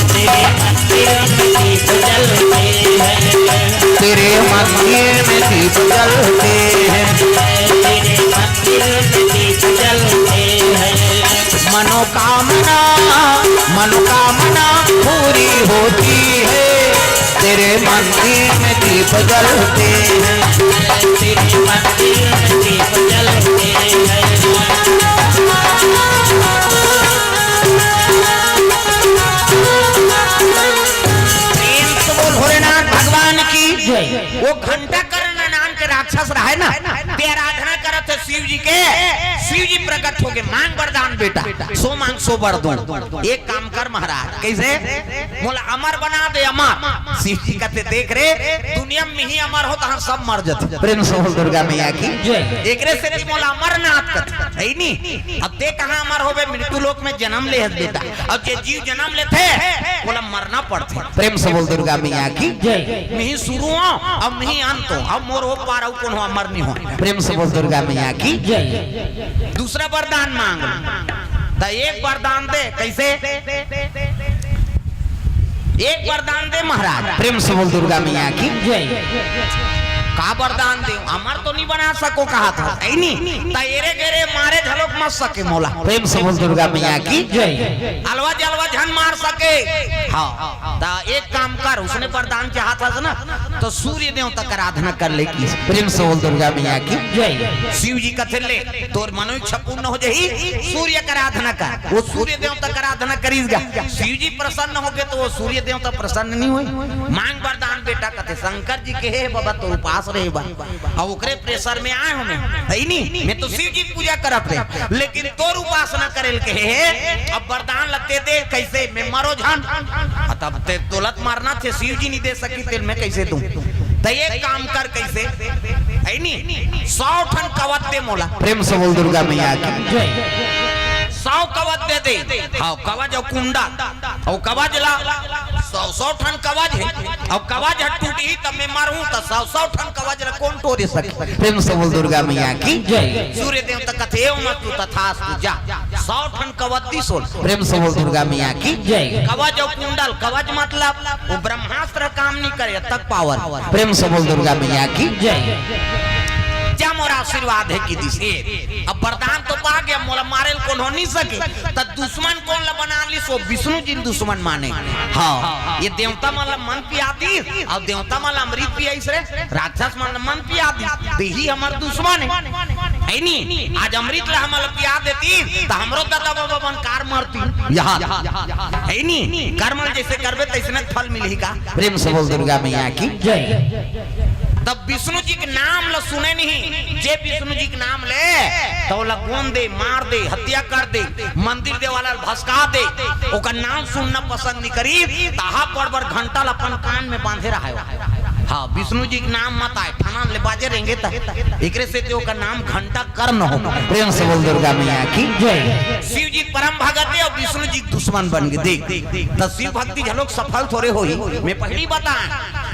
तेरे मंदिर में दीप जलते हैं, तेरे मंदिर में दीप जलते हैं, तेरे मंदिर में दीप जलते हैं। मनोकामना, मनोकामना पूरी होती है, तेरे मंदिर में दीप जलते हैं, तेरे मंदिर में दीप जलते हैं। प्रेम से बोल भोलेनाथ भगवान की। वो घंटा कर्ण नाम के राक्षस रहे ना, ते आराधना करत हे शिव जी के, शिव जी प्रकट होके, "मांग वरदान बेटा, सो मांग सो बर दूं।" एक काम कर महाराज, कइसे? "मोला अमर बना दे, अमर।" शिव जी कथे, "देख रे, दुनिया में ही अमर हो, तहां सब मर जथे।" प्रेम से बोल दुर्गा मैया की जय। एकरे सेती मोला अमरनाथ कथे, है नी? अब ते कहां अमर होबे, मृत्यु लोक में जन्म ले हस बेटा। अब जे जीव जन्म लेथे, ओला मरना पड़थे। प्रेम से बोल दुर्गा मैया की जय। मिही शुरू हो, अब मिही अंत हो, अब मोर ओ पार अउ कोनो अमर नहीं हो। प्रेम से बोल दुर्गा मैया की जय। दूसरा वरदान मांग लो। त एक वरदान दे, कइसे? एक वरदान दे महाराज। प्रेम से बोल दुर्गा मैया की जय। का वरदान दे? अमर तो नहीं बना सको, कहा था, है नी? त एरे गेरे मारे घलोक मत सके मोला। प्रेम से बोल दुर्गा मैया की जय। अलवा जलवा झन मार सके। हां, त एक काम कर, उसने वरदान चाहत हस ना, त सूर्य देवता के आराधना कर ले की। प्रेम से बोल दुर्गा मैया की जय। शिव जी कथे, "ले, तोर मनोइच्छा पूर्ण हो जाही, सूर्य के आराधना कर।" वो सूर्य देवता के आराधना करिस गा। शिव जी प्रसन्न होगे त वो सूर्य देवता प्रसन्न नहीं होय? "मांग वरदान बेटा," कथे, "शंकर जी के हे बाबा, तोर उपास रहे बा।" अब ओकरे pressure में आए हो मैं, है नी? मैं तो शिव जी के पूजा करत रहे, लेकिन तोर उपासना करे ल कहे हे, अब वरदान ल ते दे, कइसे मैं मरो झन? आ, तब ते तोला त मरना थे, शिव जी नहीं दे सकी, तेल मैं कइसे दूं? त एक काम कर, कइसे, है नी, सौ ठन कवच दे मोला। प्रेम से बोल दुर्गा मैया की जय। सौ कवच दे दे। हां, कवच अउ कुंडल, अउ कवच ला, सौ, सौ ठन कवच हे, अउ कवच ह टूटही त मैं मरहूं, त सौ, सौ ठन कवच ला कोन टोरे सके? प्रेम से बोल दुर्गा मैया की जय। सूर्य देवता कथे, "ओमस्तु, तथास्तु, जा।" सौ ठन कवच दिस ओला। प्रेम से बोल दुर्गा मैया की जय। कवच अउ कुंडल, कवच मतलब वो ब्रह्मास्त्र काम नहीं करे, तक power। प्रेम से बोल दुर्गा मैया की जय। जा, मोर आशीर्वाद हे कि दिस। ए, अब वरदान तो पा गे, मोला मारे ल कोनो नहीं सके, त दुश्मन कोन ला बना लिस? वो विष्णु जी ल दुश्मन माने। हां, ये देवता मन ला मन पिया दिस, अउ देवता मन ला अमृत पियाइस रे, राक्षस मन ला मन पिया दिस, त इही हमर दुश्मन हे, है नी? आज अमृत ला हमन ला पिया देतिस, त हमरो दादा बाबा मन कार मरतिस। यहां, है नी? कर्म ल जइसे करबे, तइसने फल मिलही का। प्रेम से बोल दुर्गा मैया की जय। तब विष्णु जी के नाम ल सुने नहीं, जे विष्णु जी के नाम ले, त ओला गोंद दे, मार दे, हत्या कर दे, मंदिर देवाला ल भसका दे, ओकर नाम सुनना पसंद नहीं करी, तहा बड़ बड़ घंटा ल अपन कान में बांधे रहाय। हां, विष्णु जी के नाम मत आए, फलान ले बाजे रहेंगे त एकरे सेती ओकर नाम घंटा कर्ण हो। प्रेम से बोल दुर्गा मैया की जय। शिव जी परम भगत हे अउ विष्णु जी के दुश्मन बन गे। देख, त शिव भक्ति घलोक सफल थोरे होही। मैं पहिली बताएं,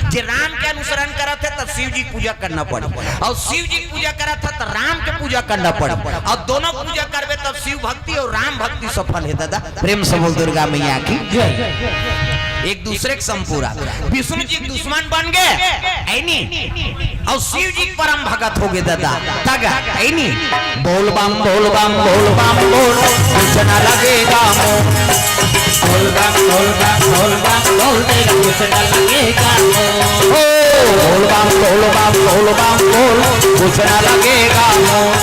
जे राम के अनुसरण करत हे, त शिव जी के पूजा करना पड़ही, अउ शिव जी के पूजा करत हे, त राम के पूजा करना पड़ही, अउ दोनों पूजा करबे, तब शिव भक्ति अउ राम भक्ति सफल हे दादा। प्रेम से बोल दुर्गा मैया की जय। एक दूसरे के संपूरा। विष्णु जी के दुश्मन बन गे, है नी? अउ शिव जी के परम भगत हो गे दादा। तग, है नी? बोल बम, बोल बम, बोल बम, बोल, कुछ न लगेगा मोल। बोल बम, बोल बम, बोल बम, बोल, तेरा कुछ न लगेगा मोल। ओ, बोल बम, बोल बम, बोल बम, बोल, कुछ न लगेगा मोल।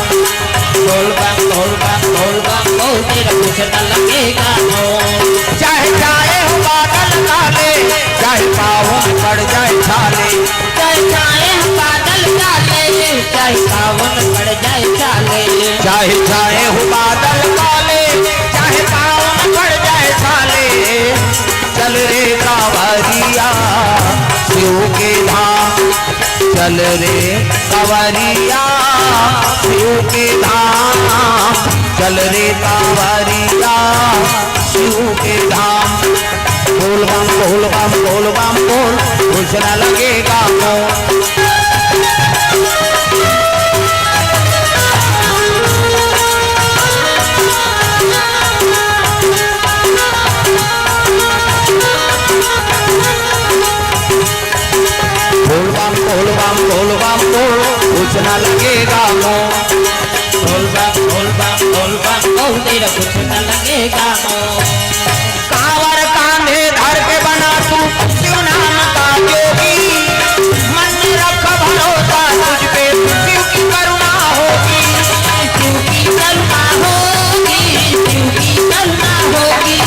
बोल बम, बोल बम, बोल बम, बोल, तेरा कुछ न लगेगा मोल। चाहे छाए हो बादल काले, चाहे पाँव में पड़ जाए छाले। चाहे छाए हो बादल काले, चाहे पाँव में पड़ जाए छाले। चाहे छाए हो बादल काले, चाहे पाँव में पड़ जाए छाले। चल रे कांवरिया शिव के धाम, चल रे कांवरिया शिव के धाम, चल रे कांवरिया शिव के धाम। बोल बम, बोल बम, बोल बम, बोल, कुछ न लगेगा मोल। बोल बम, बोल बम, बोल बम, बोल, कुछ न लगेगा मोल। बोल बम, बोल बम, बोल बम, बोल, तेरा कुछ न लगेगा मोल। कांवर कांधे धर के बना तू शिव नाम का जोगी, मन में रख भरोसा तुझ पे, शिव की करुणा होगी। शिव की करुणा होगी, शिव की करुणा होगी।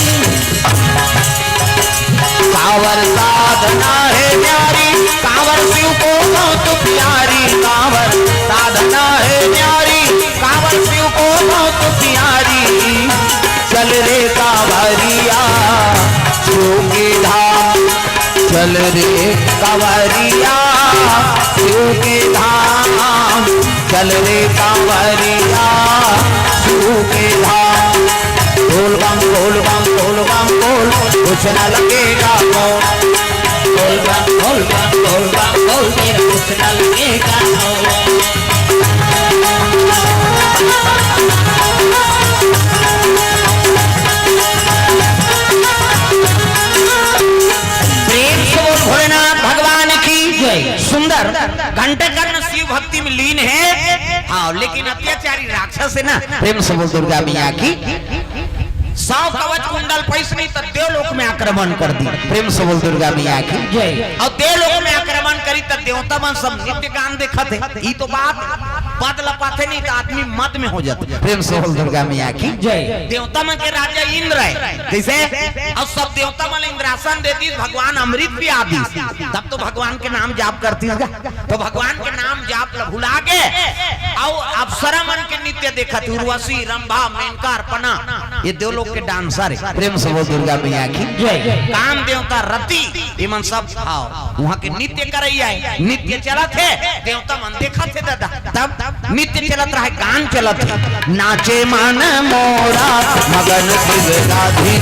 कांवर साधना है न्यारी, कांवर शिव को बहुत प्यारी, कांवर साधना है न्यारी। प्यारी, चल रे कांवरिया, शिव के धाम। चल रे कांवरिया, शिव के धाम। चल रे कांवरिया, शिव के धाम। बोल बम, बोल बम, बोल बम, बोल, कुछ न लगेगा मोल। बोल बम, बोल बम, बोल बम, बोल, तेरा कुछ न लगेगा मोल। प्रेम से बोल भोलेनाथ भगवान की जय। सुंदर घंटा कर्ण शिव भक्ति में लीन है। हाँ, लेकिन अत्याचारी राक्षस है ना। प्रेम से बोल दुर्गा मैया की। सौ कवच कुंडल पैसनी तो देवलोक में आक्रमण कर दी। प्रेम से बोल दुर्गा मैया की जय। और देवलोक में आक्रमण करी तो देवता मन सब नृत्य गान देखत है। ई तो बात पद लपाथे नहीं तो आदमी मद में हो जाता। प्रेम से बोल दुर्गा मैया की जय। देवता मन के राजा इंद्र है, जैसे अब सब देवता मन इंद्रासन दे दी, भगवान अमृत पिया दी, तब तो भगवान के नाम जाप करती है। तो भगवान के नाम जाप ल भुला गे, अउ अप्सरा मन के नृत्य देखत, उर्वशी, रंभा, मेनका, अर्पणा, ये देवलोक के डांसर है। प्रेम से बोल दुर्गा मैया की जय। काम देवता रति, ये मन सब, हाँ, वहाँ के नृत्य करैया है, नृत्य चलत है, देवता मन देखत है दादा। तब नृत्य चलत रहे, गान चलत है। नाचे मन मोरा मगन गिरदाधी।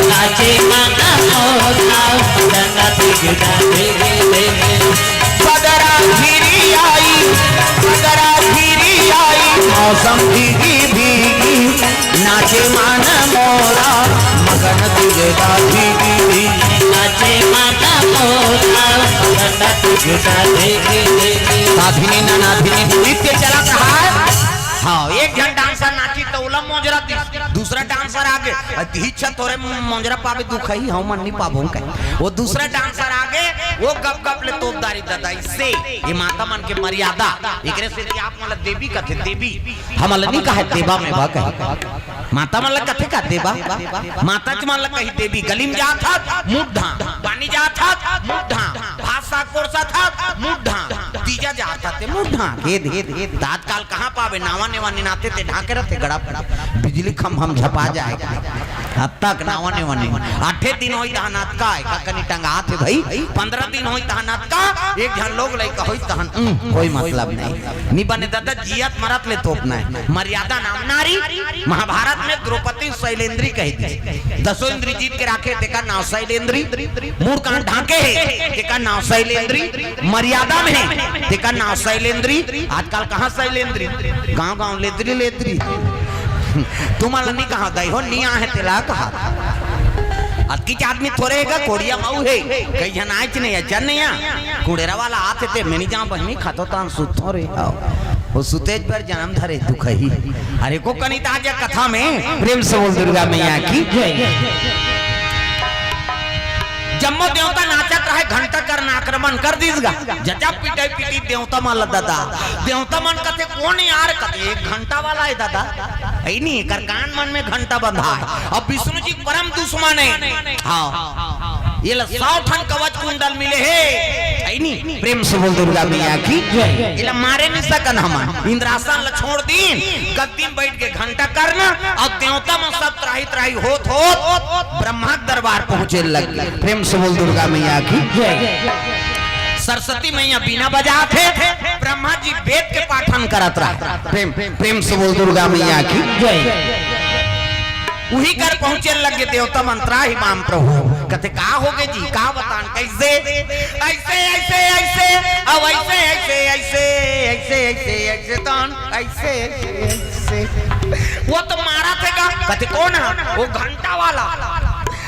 नाचे मन मोरा मगन गिरदाधी। बदरा घिरी आई, बदरा घिरी आई, मौसम भीगी भीगी। नाचे मन मोरा मगन गिरदाधी। नाचे मन मोरा मगन गिरदाधी। साधिनी ननाधिनी नृत्य चलत रहा है। हाँ, एक झन डांसर नाची त ओला मोजरा दिस, दूसरा डांसर आगे, अति इच्छा तोरे मोजरा पाबे दुखही, हम मन नहीं पाबो कहे। वो दूसरा डांसर आगे, वो गप गप ले तोपदारी दादा, इससे ये माता मन के मर्यादा, एकरे से आप मन ला देवी कथे, देवी, हमन ला नहीं कहे देवा में बा कहे। माता मन ला कथे का देवा, माता के मन ला कही देवी, गली में जात हत, मुड्ढा, पानी जात हत, मुड्ढा, भात साग परोसत हत, मुड्ढा, तीजा जात हत, ते मुड्ढा, के दे, दे, दे। त आजकल कहाँ पाबे, नावा नेवा निनाथे ते ढाके रहते गड़ा, बिजली खम्भा म झपा जाए। अब तक नावा नेवा नहीं। आठे दिन होई तहन अतका, का कनी टंगात हे भाई, पंद्रह दिन होई तहन अतका, एक झन लोग लइका होई तहन, उम, कोई मतलब नहीं। नी बने दादा, जियत मरत ले तोपना है। मर्यादा नाम नारी। महाभारत में द्रौपदी शैलेंद्री कही दी। दसों इंद्री जीत के राखे, तेकर नाव शैलेंद्री। मूड़ कान ढांके हे, तेकर नाव शैलेंद्री। मर्यादा में हे, तेकर नाव शैलेंद्री। आजकल कहाँ शैलेंद्री? गांव गांव लेद्री लेद्री। तुमन ला नी कहा दई हो, नी आहे तेला कहा। अतकीच आदमी थोरे हे गा, कोड़िया मऊ हे। कई झन आएच नहीं, अचन नहीं आ। कुड़ेरा वाला आथे ते, मैं नी जांव बहिनी, खातो तान सुतथों रे। आओ। वो सुतेच बर जनम धरे दुखही। अरे को कनी त आजा कथा में, प्रेम से बोल दुर्गा मैया की जय। जम्मो देवता नाचत रहे, घंटा कर्ण आक्रमण कर दिस गा। जजा पिटाई पीटी देवता मन ला दादा। देवता मन कथे, "कोन यार?" कथे, "एक घंटा वाला हे दादा।" है नी, एकर कान मन में घंटा बंधा हे। अब विष्णु जी परम दुश्मन हे। हाँ। ये ला सौ ठन कवच कुंडल मिले हे। है नी? प्रेम से बोल दुर्गा मैया की जय। ये ला मारे नहीं सकन हमन। इंद्रासन ला छोड़ दीन, गद्दी में बैठ के घंटा कर्ण अउ देवता मन सब त्राही त्राही होत होत ब्रह्मा के दरबार पहुंचे लग गे। प्रेम से बोल दुर्गा मैया की जय। सरस्वती मैया बीना बजात हे, ब्रह्मा जी वेद के पाठन करत रहा। प्रेम, प्रेम से बोल दुर्गा मैया की जय। उही कर पहुंचे लग गे देवता मन, त्राहि माम प्रभु। कथे, "का हो गे जी, का बतान, कैसे?" "ऐसे, ऐसे, ऐसे, अब ऐसे, ऐसे, ऐसे, ऐसे, ऐसे, ऐसे, तान, ऐसे, ऐसे, ऐसे।" वो तो मारत हे गा। कथे, "कोन हे?" "वो घंटा वाला,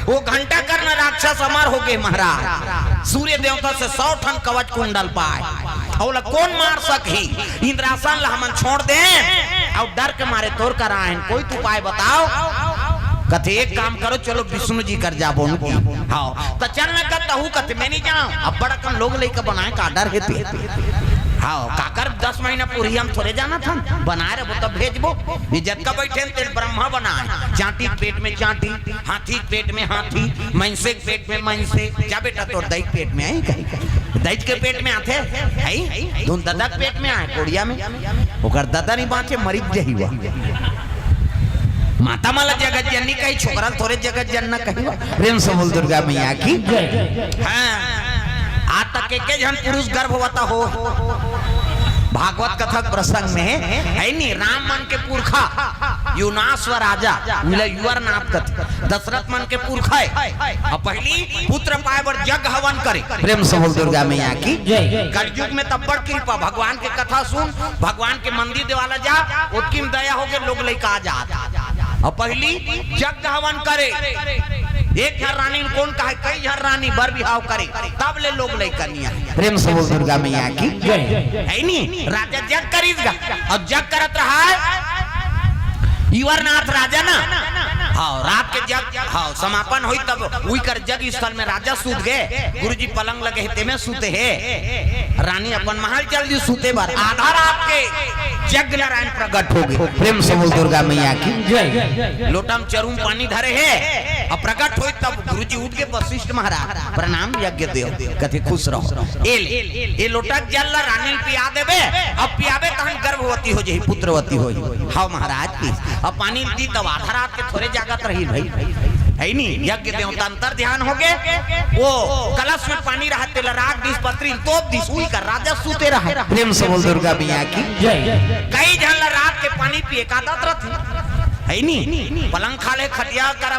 वो घंटा कर्ण राक्षस अमर हो गे महाराज। सूर्य देवता से सौ ठन कवच कुंडल पाए।" अउ ओला कोन मार सकही? इंद्रासन ला हमन छोड़ देन, अउ डर के मारे तोर करा आएन, कोई तो उपाय बताओ। कथे, "एक काम करो, चलो विष्णु जी कर जाबो।" हाँ, त चल न कर तहू, कथे, "मैं नहीं जांव, अब्बड़ अकन लोग लइका बनाए का डर हे ते।" हाँ, काकर दस महीना पूरी हम थोरे जानत हन, बनाए रहिबो तब भेजबो। ये जतका बइठे हन तेन ब्रह्मा बनाए, चांटी के पेट में चांटी, हाथी के पेट में हाथी, मइनसे के पेट में मइनसे। जा बेटा, तोर दई के पेट में आही कहीं? दई के पेट में आथे? हई? धुन ददा के पेट में आए, कोड़िया में। ओकर ददा नहीं बांचे, मरिच जही हुआ। माता मन ला जगत जननी कही, छोकरा ल थोरे जगत जनना कही। प्रेम से बोल दुर्गा मैया की। हाँ, आज तक एके झन पुरुष गर्भवती हो। भागवत कथा के प्रसंग में हे नी, राम मन के पुरखा युनाश्व राजा, उला युवर नाथ कथे, दशरथ मन के पुरखा हे। अब पहली पुत्र पाए बर यज्ञ हवन करे। प्रेम से बोल दुर्गा मैया की। कलयुग में तब बड़ कृपा, भगवान के कथा सुन, भगवान के मंदिर देवाला जा, ओतकी में दया होगे, लोग लइका आ जात। अब पहली यज्ञ हवन करे, एक झन रानी ल कोन कहे, कई झन रानी बर बिहाव करे, तब ले लोग लइका नइ आए। प्रेम से बोल दुर्गा मैया की। हे नी, राजा यज्ञ करिस गा, अउ यज्ञ करत रहा हे युवरनाथ राजा ना। हाँ, रात के यज्ञ, हाँ, समापन होई तब उही कर यज्ञ स्थल में राजा सूत गे, गुरुजी पलंग लगे हे तेमे सूते हे। रानी अपन महल चल दी सूते बर। आधा रात के यज्ञ नारायण प्रकट होगे। प्रेम से बोल दुर्गा मैया की। लोटा म चरुम पानी धरे हे, अब प्रकट होई तब गुरुजी उठ के, वशिष्ठ महाराज प्रणाम यज्ञ देव, कथे खुश रहो। ए ले, ए लोटा के जल ला रानी ल पिया देबे, अब पियाबे तहन गर्भवती हो जाही, पुत्रवती हो जाही। हाँ महाराज की। अब पानी दी तब आधा रात के थोरे जागत रही भाई, हे नी? यज्ञ देवता अंतर ध्यान होगे, वो कलश में पानी रहा तेला राख दिस, पतरी ल तोप दिस, उही कर राजा सूते रहे। प्रेम से बोल दुर्गा मैया की। कई झन ला रात के पानी पिए के आदत रथे, हे नी? पलंग खा ले खटिया कर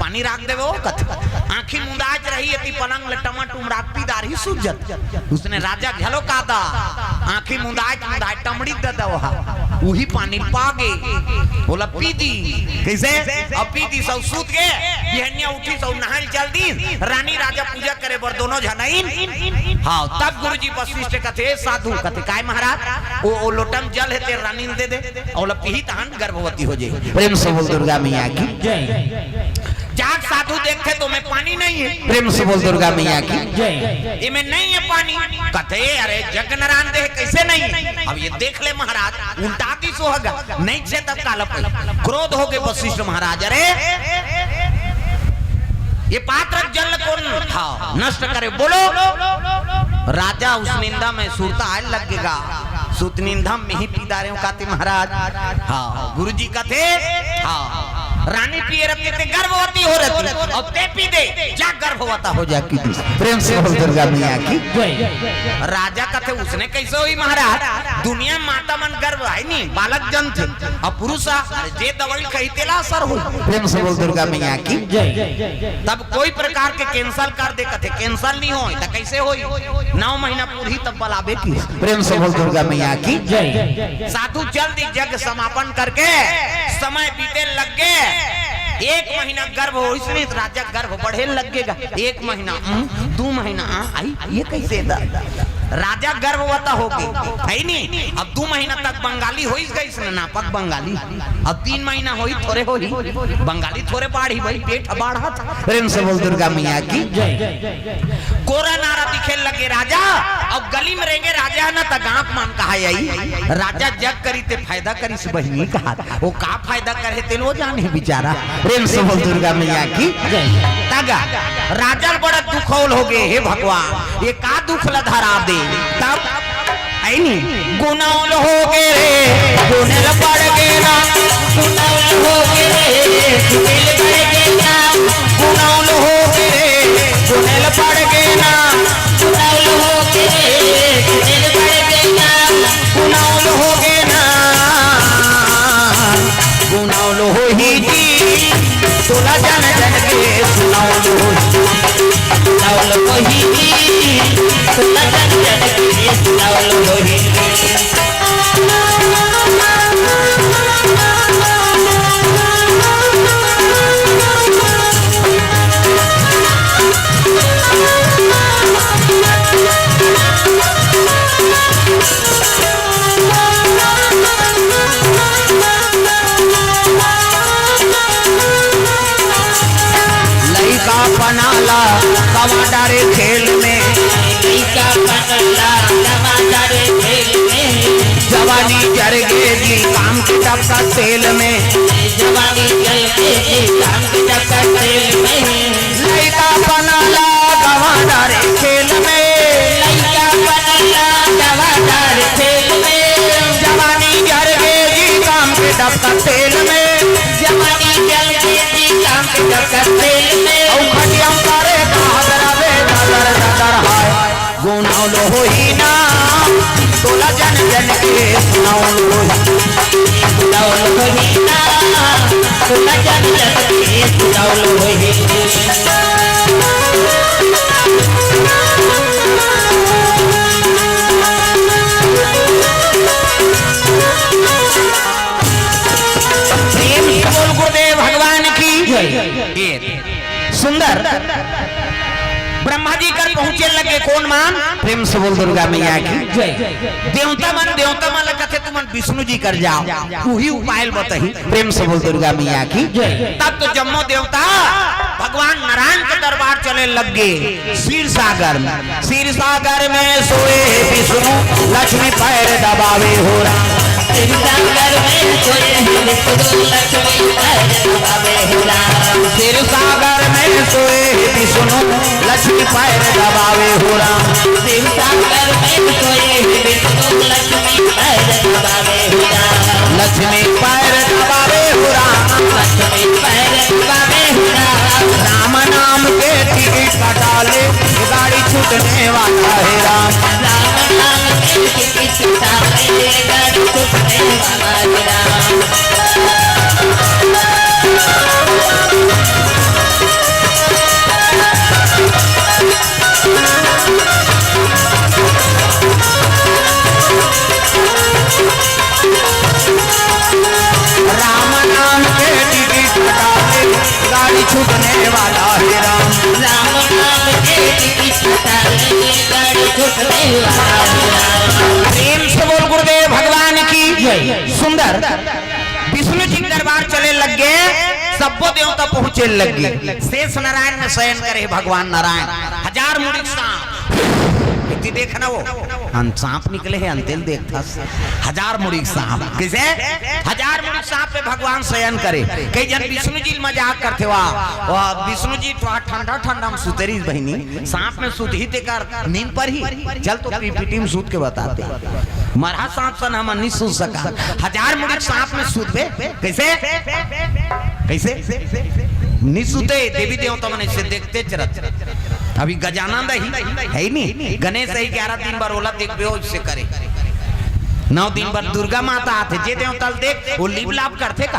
पानी राख देबे, ओ कथे आँखी मुंदाच रही, एती पलंग ले टमाटुम राख पी डारही सूत जथे। उसने राजा घलो का दा, आँखी मुंदाय मुंदाय टमड़ी दे दे ओहा, उही पानी पागे, ओला पी दी। कइसे? अब पी दी, सब सूत गे, बिहनिया उठी, सब नहाय ल चल दी। रानी राजा पूजा करे बर दोनों झन आइन। हाँ, तब गुरुजी वशिष्ठ कथे, साधु कथे, काय महाराज, ओ, ओ लोटा म जल हे ते रानी ल दे दे, ओला पीही तहन गर्भवती हो जाही। प्रेम से बोल दुर्गा मैया की। जाके साधु देखथे त ओमे पानी नइ हे। प्रेम से बोल दुर्गा मैया की। एमे नइ हे पानी। कथे, अरे यज्ञ नारायण दे हे, कइसे नइ हे? अब ये देख ले महाराज, उल्टा दिस होगा, नइ हे तब काला पाही। क्रोध होगे वशिष्ठ महाराज, अरे ये पात्र जल कोन, हाँ, नष्ट करे, बोलो। राजा उसनिंदा में सुरता आय लगेगा, सुतनिंदा में ही पी डारेंव काती महाराज। हाँ, गुरुजी कथे, हाँ, रानी पिए रथे ते गर्भवती हो रथे, अउ ते पी दे, जा गर्भवती हो जा की। प्रेम से बोल दुर्गा मैया की। राजा कथे, उसने कइसे होही महाराज? दुनिया म माता मन गर्भ हे नी, बालक जनथे, अउ पुरुष ह, अरे जे दवाई खाही तेला असर होही। प्रेम से बोल दुर्गा मैया की। तब कोई प्रकार के cancel कर दे, कथे cancel नइ होय, त कइसे होही? नौ महीना पूरही तब बलाबे की। प्रेम से बोल दुर्गा मैया की। साधु चल दी, यज्ञ समापन करके समय बीते लग गे। एक महीना गर्भ होइस नी, त राजा गर्भ बढ़े लगेगा। एक महीना, हम्म, दू महीना, आ, आई, ये कइसे दा? राजा गर्भवती होगे, हे नी? अब दू महीना तक बंगाली होइस गइस ना, नापक बंगाली। अब तीन महीना होही, थोरे होही, बंगाली थोरे बाढ़ही भाई, पेट ह बाढ़त। प्रेम से बोल दुर्गा मैया की। कोरा नारा दिखे लगे राजा, अउ गली में रेंगे राजा ना त गाँव मन कहा आई, राजा यज्ञ करिस ते फायदा करिस बहिनी कहा। ओ का फायदा करे तेला ओ जाने बिचारा। प्रेम से बोल दुर्गा मैया की। तगा राजा ल बड़ा दुखौल होगे, हे भगवान, ये का दुख ला धरा दे। तब आइनी गुनौल होगे रे, गुनेल पड़ गे ना। गुनौल होगे रे, गुनेल पड़ गे ना। गुनौल होगे रे, गुनेल पड़ गे ना। गुनौल होगे रे, गुनेल पड़ गे ना। गुनौल होगे ना। गुनौल होही जी, तोला जन जन के सुनौल होही। सुनौल होही जी, तोला जन जन के सुनौल होही। लइका पना ला गवा डारे खेल में। लइका पना ला गवा डारे खेल में। जवानी जर गे जी काम के टपका तेल में। जवानी जर गे जी काम के टपका तेल में। लइका पना ला गवा डारे खेल में। लइका पना ला गवा डारे खेल में। जवानी जर गे जी काम के टपका तेल में। जवानी प्रेम से बोल गुरुदेव भगवान की। ये सुंदर ब्रह्मा जी कर पहुंचे लगे कौन मान? प्रेम से बोल दुर्गा मैया की। देवता मन, देवता मन ला कथे, "तुमन विष्णु जी कर जाओ, उही उपाय ल बताही।" प्रेम से बोल दुर्गा मैया की। तब तो जम्मो देवता भगवान नारायण के दरबार चले लग गे। क्षीर सागर में, क्षीर सागर में सोए विष्णु, लक्ष्मी पैर दबावे हो राम। क्षीर सागर में सोए विष्णु, लक्ष्मी पैर दबावे हो राम। क्षीर सागर में सोए विष्णु, लक्ष्मी पैर दबावे हो राम। क्षीर सागर में सोए विष्णु, लक्ष्मी पैर दबावे हो राम। लक्ष्मी पैर दबावे हो राम। लक्ष्मी पैर दबावे हो राम। राम नाम के टिकट कटा ले, गाड़ी छूटने वाला है राम। राम नाम के टिकट कटा ले, गाड़ी छूटने वाला है राम। राम नाम के टिकट कटा ले, गाड़ी छूटने वाला है राम। राम नाम के टिकट कटा ले, गाड़ी छूटने वाला है राम। प्रेम से बोल गुरुदेव भगवान की। सुंदर विष्णु जी के दरबार चले लग गे, सब्बो देवता पहुंचे लग गे। शेष नारायण में शयन करे भगवान नारायण, हजार मुड़ी के सांप। इति देख ना वो, हम सांप निकले हे, अंतेल देखथस। हजार मुड़ी के सांप। कइसे? हजार मुड़ी के सांप पे भगवान शयन करे। कई जन विष्णु जी मजाक करथे, "वाह, वाह, विष्णु जी तो ठंडा ठंडा में सुते रहिस बहिनी, सांप में सुतही तेकर नींद परही।" चल तो पीपीटी में सूत के बताते। मरहा सांप सन हमन नी सूत सकन। हजार मुड़ी के सांप में सूतबे? कइसे? कइसे? नी सूते, देवी देवता मन अइसे देखते चरत। अभी गजानंद ही, है ही नहीं। गणेश ही ग्यारह दिन बर ओला देखबे, ओ अइसे करे। नौ दिन बर दुर्गा माता आथे, जे देवता ल देख, वो लिप लाप करथे का?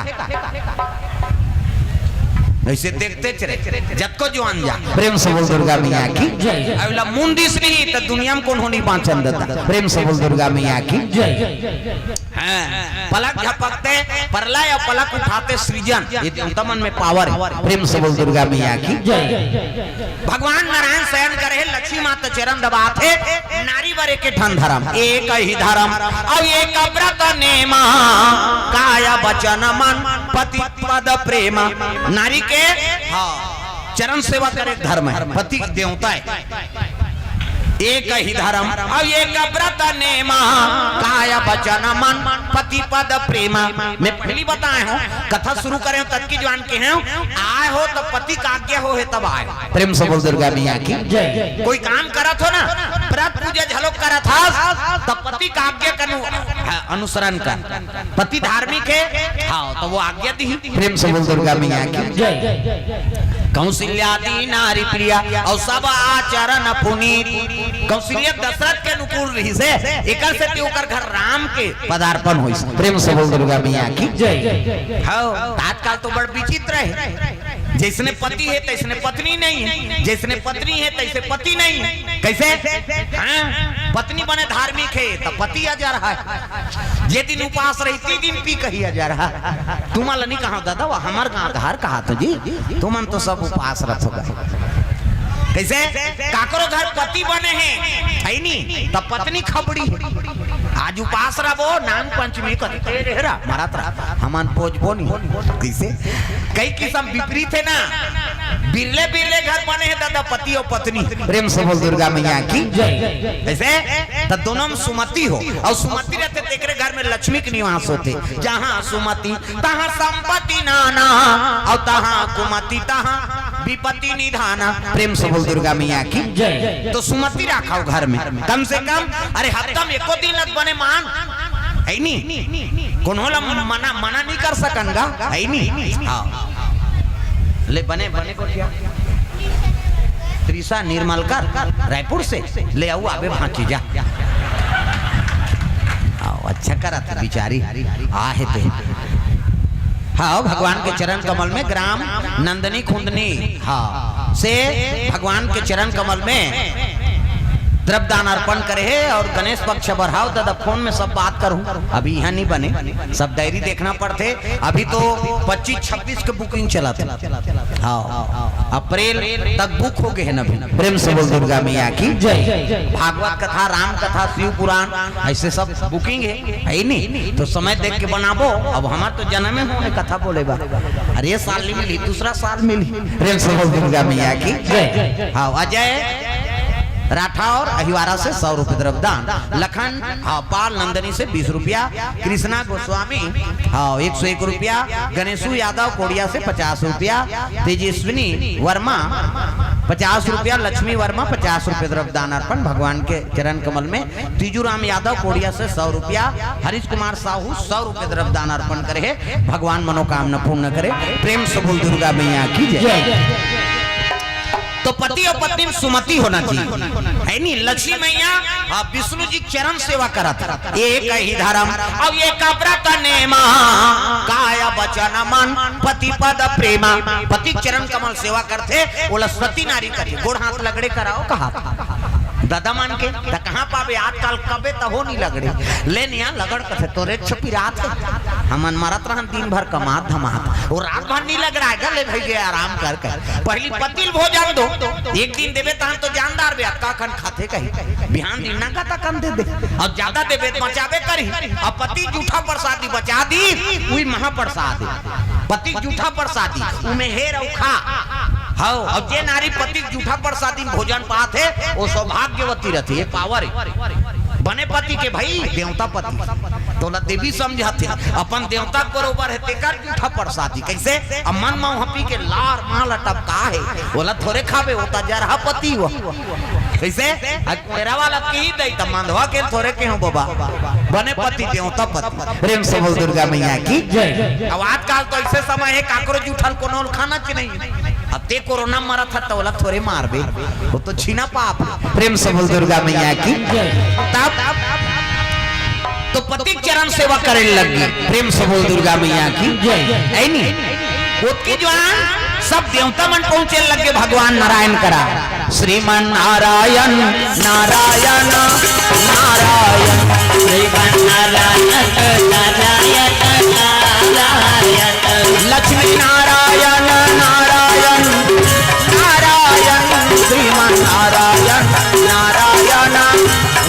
अइसे देखते चले, जतको जुआन जा। प्रेम से बोल दुर्गा मैया की। अबला मुंदिस नहीं तो दुनिया में कोनो नहीं बाँचन देता। प्रेम से बोल दुर्गा मैया की। हाँ, पलक झपकते प्रलय और पलक उठाते सृजन, ये देवता मन में पावर है। प्रेम से बोल दुर्गा मैया की। भगवान नारायण शयन करे, लक्ष्मी माता चरण दबाथे। नारी बर एक ठन धर्म, एक ही धर्म, अब एक व्रत नेमा, काय वचन मन पति पद प्रेमा। नारी के, हाँ, चरण सेवा करे धर्म है, पति देवता है। एक ही धर्म, अब एक व्रत नेमा, काय वचन मन पति पद प्रेमा। मैं पहली बताए हूँ, कथा शुरू करे हूँ, तब की जुआन के हूँ, आए हो तो पति का आज्ञा हो है तब आए। प्रेम से बोल दुर्गा मैया की। कोई काम करत हो ना, व्रत पूजा झलोक करत हस, तब पति का आज्ञा कनु, हाँ, अनुसरण कर। पति धार्मिक है, हाँ, तो वो आज्ञा दी। प्रेम से बोल दुर्गा मैया की। कौशल्यादि नारी प्रिया और सब आचरण पुनीत। कौशल्या दशरथ के अनुकूल रहिस हे, एकर सेती ओकर घर राम के पदार्पण होइस। प्रेम से बोल दुर्गा मैया की। हाँ, आजकल तो बड़ विचित्र है, जैसने पति है तैसने पत्नी नहीं है, जैसने पत्नी है तैसे पति नहीं है। कइसे? हाँ, पत्नी बने धार्मिक है तो पति आ जा रहा है। जे दिन उपास रही, ती दिन पी कही आ जा रहा। तुमन ला नहीं कहा दादा, वो हमर गाँव धार कहा तो जी, तुमन तो सब उपास रथो गा। कइसे? काकरो घर पति बने हे, है नी, तब पत्नी खबड़ी है। आज उपास रहो, नांग पंचमी कर, ए रे रा, मारत रहा, हमन पोजबो नहीं। कइसे? कई किसम विपरीत है ना। बिरले बिरले घर बने हे दादा, पति और पत्नी। प्रेम से बोल दुर्गा मैया की। कइसे? त दोनों में सुमति हो, और सुमति रहथे तेकरे घर में लक्ष्मी के निवास होथे। जहाँ सुमति तहाँ संपत्ति नाना, और तहाँ कुमति तहाँ विपत्ति निधाना। प्रेम से बोल दुर्गा मैया की। तो सुमति राखव घर में, कम से कम, अरे हफ्ता में एको दिन लग बने मान, है नी? कोनो ला मना, मना नहीं कर सकन गा, है नी? हाँ। ले बने, बने गोठिया। त्रिशा निर्मलकर रायपुर से ले आऊ आबे भांची जा। आओ, अच्छा करत बिचारी, आ हे ते। हाँ, भगवान के चरण कमल में ग्राम नंदनी खुंदनी, हाँ, से भगवान के चरण कमल में द्रव्यदान अर्पण करे हे। और गणेश पक्ष बढ़ाओ, दादा, फोन में सब बात करूं, अभी यहाँ नहीं बने, सब डायरी देखना पड़थे। अभी तो पच्चीस छब्बीस के बुकिंग चलत हे। हाँ, अप्रैल तक बुक हो गए हैं अभी। प्रेम से बोल दुर्गा मैया की जय। भागवत कथा, राम कथा, शिव पुराण, ऐसे सब बुकिंग है, है ही नहीं। तो समय देख के बनाबो। अब हमार तो जन्मे हो ने कथा बोले बा। अरे, ये साल नहीं मिली, दूसरा साल मिली। प्रेम से बोल दुर्गा मैया की जय। हाँ, अजय राठौर अहिवारा से सौ रुपये द्रव्यदान, लखन, हाँ, पाल नंदनी से बीस रुपया, कृष्णा गोस्वामी, हाँ, एक सौ एक रुपया, गणेशु यादव कोड़िया से पचास रुपया, तेजस्विनी वर्मा पचास रुपया, लक्ष्मी वर्मा पचास रुपये द्रव्यदान अर्पण भगवान के चरण कमल में, तीजू राम यादव कोड़िया से सौ रुपया, हरीश कुमार साहू सौ रुपये द्रव्यदान अर्पण करे हे, भगवान मनोकामना पूर्ण करे। प्रेम से बोल दुर्गा मैया की जय। जय। तो पति और पत्नी में सुमति होना चाहिए, है नी? लक्ष्मी मैया, हाँ, विष्णु जी चरण सेवा करत, एक ही धर्म और एक व्रत नेमा, काय वचन मन पति पद प्रेमा। पति चरण कमल सेवा करथे, ओला सती नारी कथे। गोड़ हाथ लगड़े कराओ कहा दादा मन के, त कहाँ पाबे आजकल, कबे त हो नहीं लगड़े। ले निया लगड़ कथे, तोरे छपिरात हे। हमन मरत रहन दिन भर कमात धमात, वो रात भर नहीं लगड़ाएगा। ले भई गे आराम कर कर, पहली पति ल भोजन दो, एक दिन देबे तहन तो जानदार बे, अतका कन खाथे कही, बिहान दिन ना कता कन दे दे, और ज्यादा देबे त बचाबे करही। अब पति जूठा प्रसादी बचा दी, उही महाप्रसाद हे। पति जूठा प्रसादी, उमे हेर अउ खा। हव, अब जे नारी पति जूठा प्रसादी में भोजन पात हे, वो सौभाग्यवती रहती है, पावर है। बने पति के भाई, देवता पति। तोला देवी समझाथे, अपन देवता के बरोबर हे, तेकर जूठा प्रसादी। कैसे? अब मन म उहाँ पी के लार माल टपका हे, ओला थोरे खाबे, वो त जरहा पति हो। कैसे? अब कोयरा वाला की दई त मंदवा के थोरे के हो बाबा। बने पति देवता पति। प्रेम से बोल दुर्गा मैया की जय। अब आजकल तो ऐसे समय हे, काकरो जूठल कोनो ल खाना च नहीं। अब ते कोरोना मरत ह, त ओला थोरे मारबे, वो तो छीना पाप। प्रेम से बोल दुर्गा मैया की। तब तो पति चरण सेवा करे लगी। प्रेम से बोल दुर्गा मैया की जय। है नी? ओतकी जुवान सब देवता मन पहुंचे लगे भगवान नारायण करा। श्रीमन नारायण, नारायण, नारायण। श्रीमन नारायण, नारायण, नारायण। लक्ष्मी नारायण, नारायण, नारायण। श्रीमन नारायण, नारायण,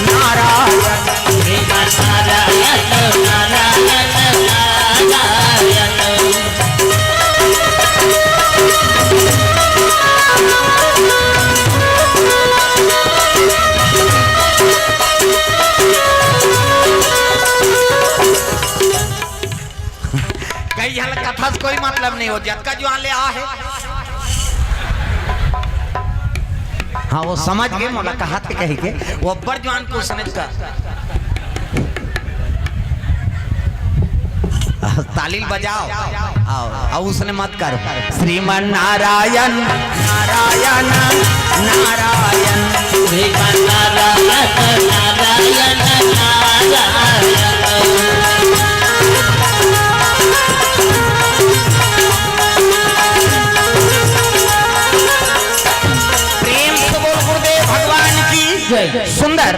नारायण। श्रीमन नारायण, नारायण, नारायण। कई झन कथा से कोई मतलब नहीं हो, जतका जुवान ले आ हे। हाँ, वो समझ गे, मोला कहा थे कही के, वो अब्बड़ जुवान कुछ समझ कर। ताली बजाओ। आओ, आओ, उसने मत करो। श्रीमन नारायण, नारायण, नारायण। श्रीमन नारायण, नारायण, नारायण। प्रेम से बोल गुरुदेव भगवान की जय। सुंदर।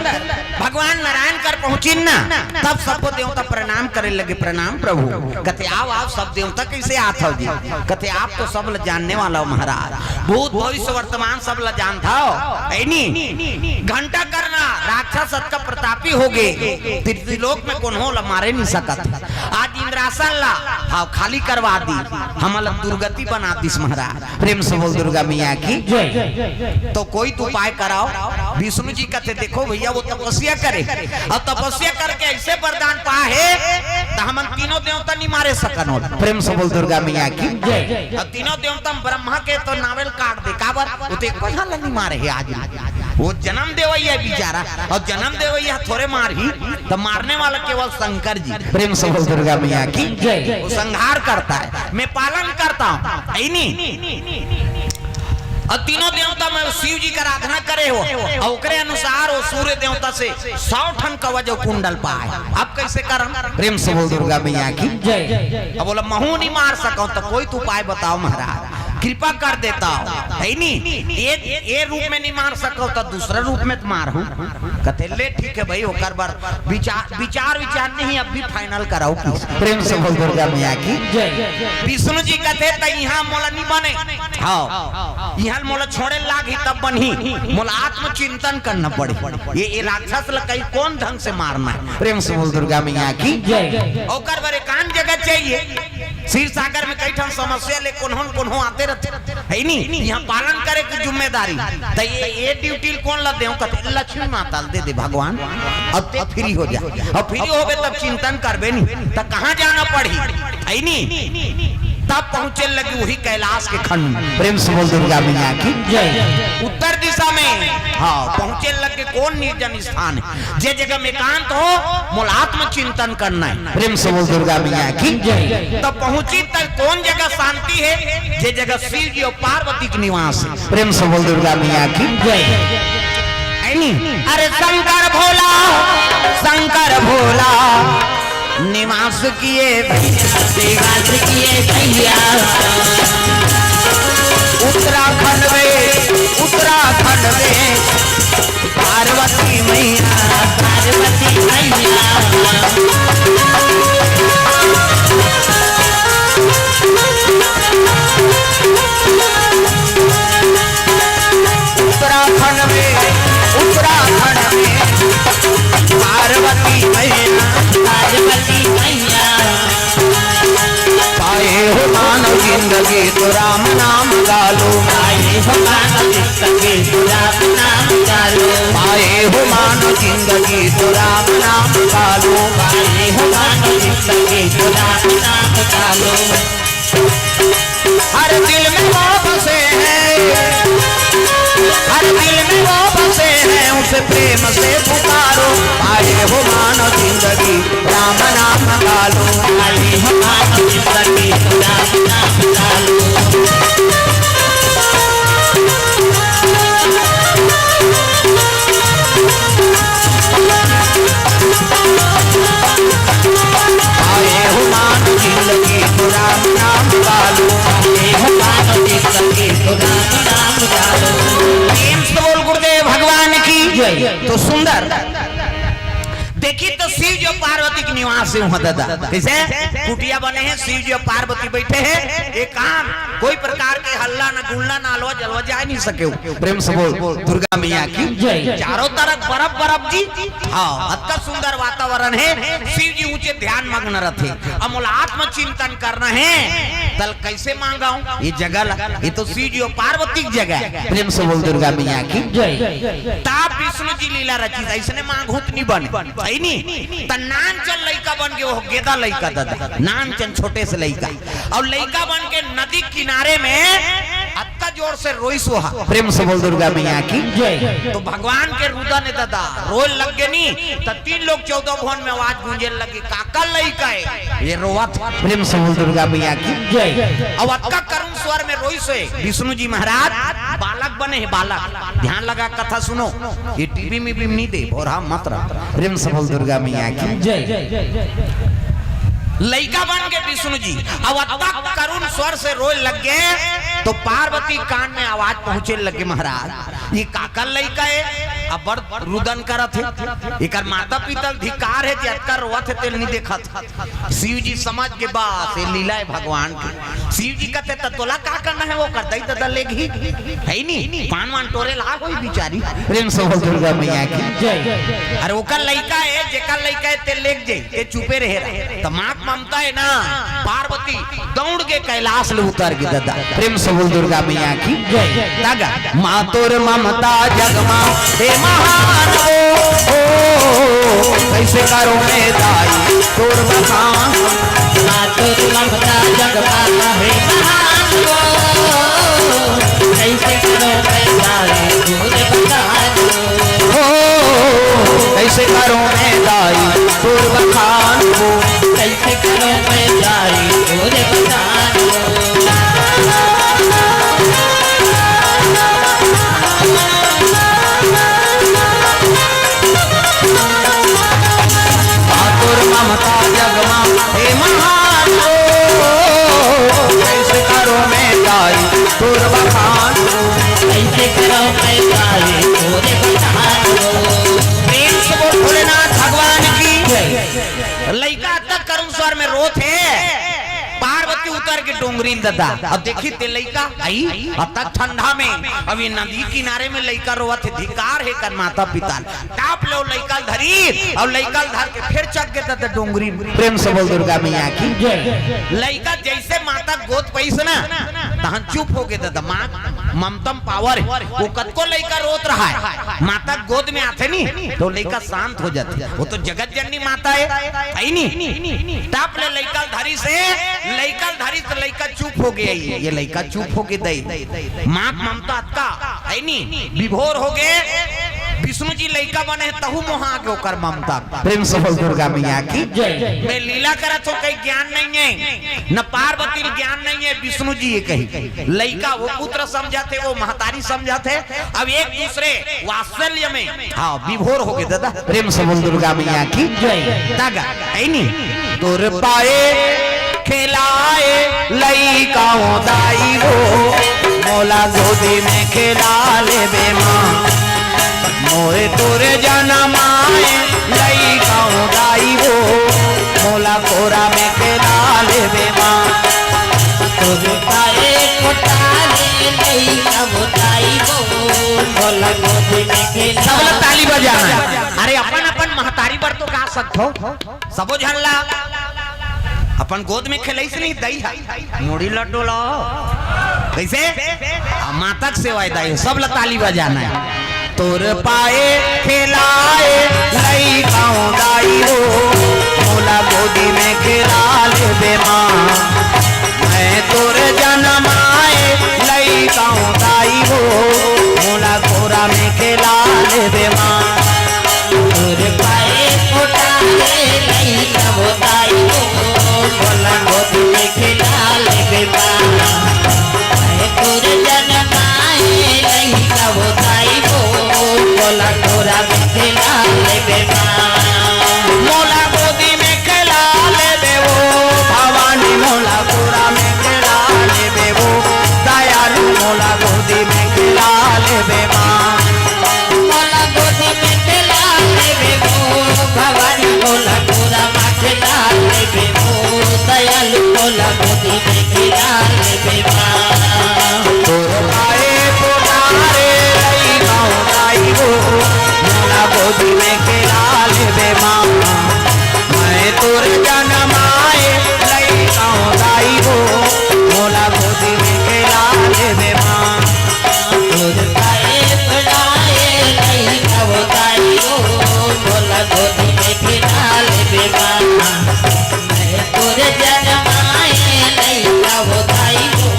भगवान नारायण कर पहुंचिन ना, तब सबको देवता प्रणाम करे लगे, "प्रणाम प्रभु।" कथे, "आओ, आओ, सब देवता कैसे आत हव जी?" कथे, "आप तो सब ल जानने वाला हो महाराज, भूत भविष्य वर्तमान सब ल जानत हव, है नी? घंटा करना राक्षस अतका प्रतापी हो गे, पृथ्वी लोक में कोनो ल मारे नहीं सकत। आज इंद्रासन ला, हाँ, खाली करवा दी, हमला दुर्गति बना दिस महाराज।" प्रेम से बोल दुर्गा मैया की जय। तो कोई तो उपाय कराओ। विष्णु जी कथे, "देखो भैया, वो तपस्या करे, और तपस्या करके ऐसे वरदान पा हे, त हमन तीनों देवता नहीं मारे सकन हो।" प्रेम से बोल दुर्गा मैया की जय। और तीनों देवता ब्रह्मा के तो नावेल काट दे, काबर? वो तो एको झन नहीं मारे हे आज। वो जन्म देवैया बेचारा, और जन्म देवैया थोरे मारही, तो मारने वाला केवल शंकर जी। प्रेम से बोल दुर्गा मैया की जय। वो संहार करता है, मैं पालन करता हूँ, है नी? अउ तीनों देवता में शिव जी के आराधना करे हो, अउ ओकरे अनुसार वो सूर्य देवता से सौ ठन कवच अउ कुंडल पाए। अब कैसे करम? प्रेम से बोल दुर्गा मैया की। जय। अब बोला, "महू नहीं मार सकव, तो कोई तो उपाय बताओ महाराज, कृपा कर देता हो, है नी? ये, ये रूप में नहीं मार सकव, तो दूसरा रूप में तो मार हो।" कथे, "ले ठीक है भाई, ओकर बर विचार, विचार, विचार नहीं, अब भी final कराओ।" प्रेम से बोल दुर्गा मैया की। जय। विष्णु जी कथे, "त यहाँ मोला नहीं बने।" हाँ, यहाँ मोला छोड़े लाग ही तब बनही, मोला आत्मचिंतन करना पड़े। ये, ये राक्षस ल कहीं कौन ढंग से मारना है? प्रेम से बोल दुर्गा मैया की। जय। ओकर बर एकांत जगह चाहिए। क्षीर सागर में कई ठन समस्या ले कोन्हो न कोन्हो आते रहते, है नी? यहाँ पालन करे के जिम्मेदारी। त ये, ये duty ल कौन ला देव? कथे, "लक्ष्मी माता ल दे दे भगवान, अब ते free हो जा, अब free होबे तब चिंतन करबे नी, त कहाँ जाना पड़ही?" है नी? तब पहुंचे लगी वही कैलाश के खंड। प्रेम से बोल दुर्गा मैया की। जय। उत्तर दिशा में, हाँ, पहुंचे लगे कौन निर्जन स्थान है, जे जगह में एकांत हो, मोला आत्म चिंतन करना है। प्रेम से बोल दुर्गा मैया की। जय। तब पहुंची तब कौन जगह शांति है, जे जगह शिव जी और पार्वती के निवास है। प्रेम से बोल दुर्गा मैया की। जय। है नी? अरे शंकर भोला, शंकर भोला, निवास किए भैया, निवास किए भैया। उत्तराखंड में, उत्तराखंड में पार्वती मैया, पार्वती मैया। उत्तराखंड में, उत्तराखंड में पार्वती मैया, पार्वती मैया। पाए हो मानव जिंदगी तो राम नाम गा लो। पाए हो मानव जिंदगी तो राम नाम गा लो। पाए हो मानव जिंदगी तो राम नाम गा लो। पाए हो मानव जिंदगी तो राम नाम गा लो। हर दिल में वो बसे हैं, हर दिल में वो बसे हैं, उसे प्रेम से पुकारो। पाए हो मानव जिंदगी, राम नाम गा लो। पाए हो मानव जिंदगी, राम नाम गा लो। आए हो मानव जिंदगी तो राम नाम गा लो। आए हो मानव जिंदगी तो राम नाम गा लो। प्रेम से बोल गुरुदेव भगवान की। जय। तो सुंदर देखी तो शिव जी और पार्वती के निवास है वहां दादा। कैसे? कुटिया बने हैं, शिव जी और पार्वती बैठे हैं। एक काम, कोई प्रकार के हल्ला ना गुल्ला ना अलवा जलवा जाए नहीं सके। प्रेम से बोल दुर्गा मैया की। जय। चारों तरफ बर्फ बर्फ जी। हाँ, अतका सुंदर वातावरण है। शिव जी ऊंचे ध्यान मग्न रहते। अब मोला आत्म चिंतन करना है, तल कैसे मांगाऊं ये जगह ला? ये तो शिव जी और पार्वती की जगह है। प्रेम से बोल दुर्गा मैया की। जय। ताप विष्णु जी लीला रची, ऐसने मांगहूं त नहीं बने, है नी? त नानचन लइका बन के, वो गेदा लइका दादा, नानचन छोटे से लइका, और लइका बन के नदी किनारे में अतका जोर से रोइस वहा। प्रेम से बोल दुर्गा मैया की। जय। तो भगवान के रुदन हे दादा, रोए लग गे नी, त तीन लोक चौदह भुवन में आवाज गूंजे लगी, "काकर लइका है ये रोवत?" प्रेम से बोल दुर्गा मैया की। जय। अब अतका करुण स्वर में रोइस हे विष्णु जी महाराज, बालक बने हैं, बालक। ध्यान लगा कथा सुनो, ये टीवी में भी नहीं दे और हम मत रहा। प्रेम से बोल दुर्गा मैया की। जय। लइका बन के विष्णु जी अब अतका करुण स्वर से रोए लग गे, तो पार्वती कान में आवाज पहुंचे लगे, "महाराज, ये काकर लइका है, अब बड़ रुदन करत है, एकर माता पिता ल धिक्कार है, जे अतका रोवत है, तेल नहीं देखत।" शिव जी समझ के, बस ये लीला है भगवान की। शिव जी कहते, "त तोला का करना है, वो कर दई ददा लेगही, है नी? पान वान टोरे ला होई बिचारी।" प्रेम से बोल दुर्गा मैया की। जय। अरे ओकर लइका है, जेकर लइका है, ते लेग जाई, ते चुपे रहे रहा। त माँ के ममता है ना, पार्वती दौड़ के कैलाश ले उतर के दादा। प्रेम से बोल दुर्गा मैया की। जय। तागा। माँ तोर ममता जग मा हे महान हो, हो, कैसे करो मैं दाई तोर बखान। माँ तोर ममता जग मा हे महान हो, कैसे करो मैं दाई तोर बखान। हो, कैसे करो मैं दाई तोर बखान हो। कैसे करो मैं दाई तोर बखान हो। तोर बखान हो, कैसे करो मैं गाए तोरे बखान हो। प्रेम से बोल भोलेनाथ भगवान की जय। लइका अतक करुण स्वर में रोत हे, पार्वती उतर के डोंगरी ददा। अब देखी ते लइका आई, अतक ठंडा में, अब ये नदी किनारे में लइका रोवत हे, धिक्कार हे कर माता पिता ल। टाप ले ओ लइका ल धरी, अउ लइका ल धर के फेर चघ गे ददा डोंगरी में। प्रेम से बोल दुर्गा मैया की जय। लइका जइसे माता गोद पइस ना, तहन चुप हो गे ददा। माँ ममता म पावर हे, वो कतको लइका रोत रहा हे, माता गोद में आथे नी, तो लइका शांत हो जाथे। वो तो जगत जननी माता हे, हे नी? टाप ले लइका ल धरिस हे, लइका ल धरिस त लइका चुप हो गे। ये लइका चुप हो गे दई, माँ ममता अतका हे नी, विभोर हो गे। विष्णु जी लइका बने हे, तहू मोहा गे ओकर ममता। प्रेम से बोल दुर्गा मैया की जय। मैं लीला करत हों, कहीं ज्ञान नहीं हे, न पार्वती ल ज्ञान नहीं हे, विष्णु जी ये कही। लइका वो पुत्र समझत हे, वो महतारी समझत हे। अब एक दूसरे वात्सल्य में, हाँ, विभोर हो गे ददा। प्रेम से बोल दुर्गा मैया की जय। तगा, हे नी? तोर पाए खेलाए लइका हो दाई हो, मोला गोदी में खेला लेबे माँ। मोरे तोरे जनम आए लइका हो दाई हो, मोला कोरा में खेला लेबे माँ। तोर पाए कोटा ले लइका हो दाई हो, मोला गोदी में खेला। सब लोग ताली बजाना। अरे अपन अपन महतारी बर तो गा सकथो। सबो झन ला अपन गोद में खेलइस नहीं दई हा, मुड़ी ल डोला। कइसे? आ, माता के सेवा हे दई, सब ला ताली बजाना हे। तोर पाए खेलाए लइका हो दाई हो, मोला गोदी में खेला लेबे माँ। मैं तोर जनम आए लइका हो दाई हो, मोला कोरा में खेला लेबे माँ। तोर पाए कोटा ले लइका हो दाई हो, मोला गोदी में खेला लेबे माँ। मैं तोर जनम आए लइका हो दाई हो, मोला कोरा में खेला लेबे माँ। मोला गोदी में खेला लेबे वो, भवानी मोला कोरा में खेला लेबे वो, दयालु मोला गोदी में खेला लेबे माँ। मोला गोदी में खेला लेबे वो, भवानी मोला कोरा में खेला लेबे वो, दयालु मोला गोदी में खेला लेबे माँ। तोर पाए कोठारे रही गाँव दाई वो, मोला गोदी में खेला लेबे माँ। मैं तोर जनम आए लइका हो दाई हो, मोला गोदी में खेला लेबे माँ। तोर पाए पड़ाए लइका हो दाई हो, मोला गोदी में खेला लेबे माँ। मैं तोर जनम आए लइका हो दाई हो,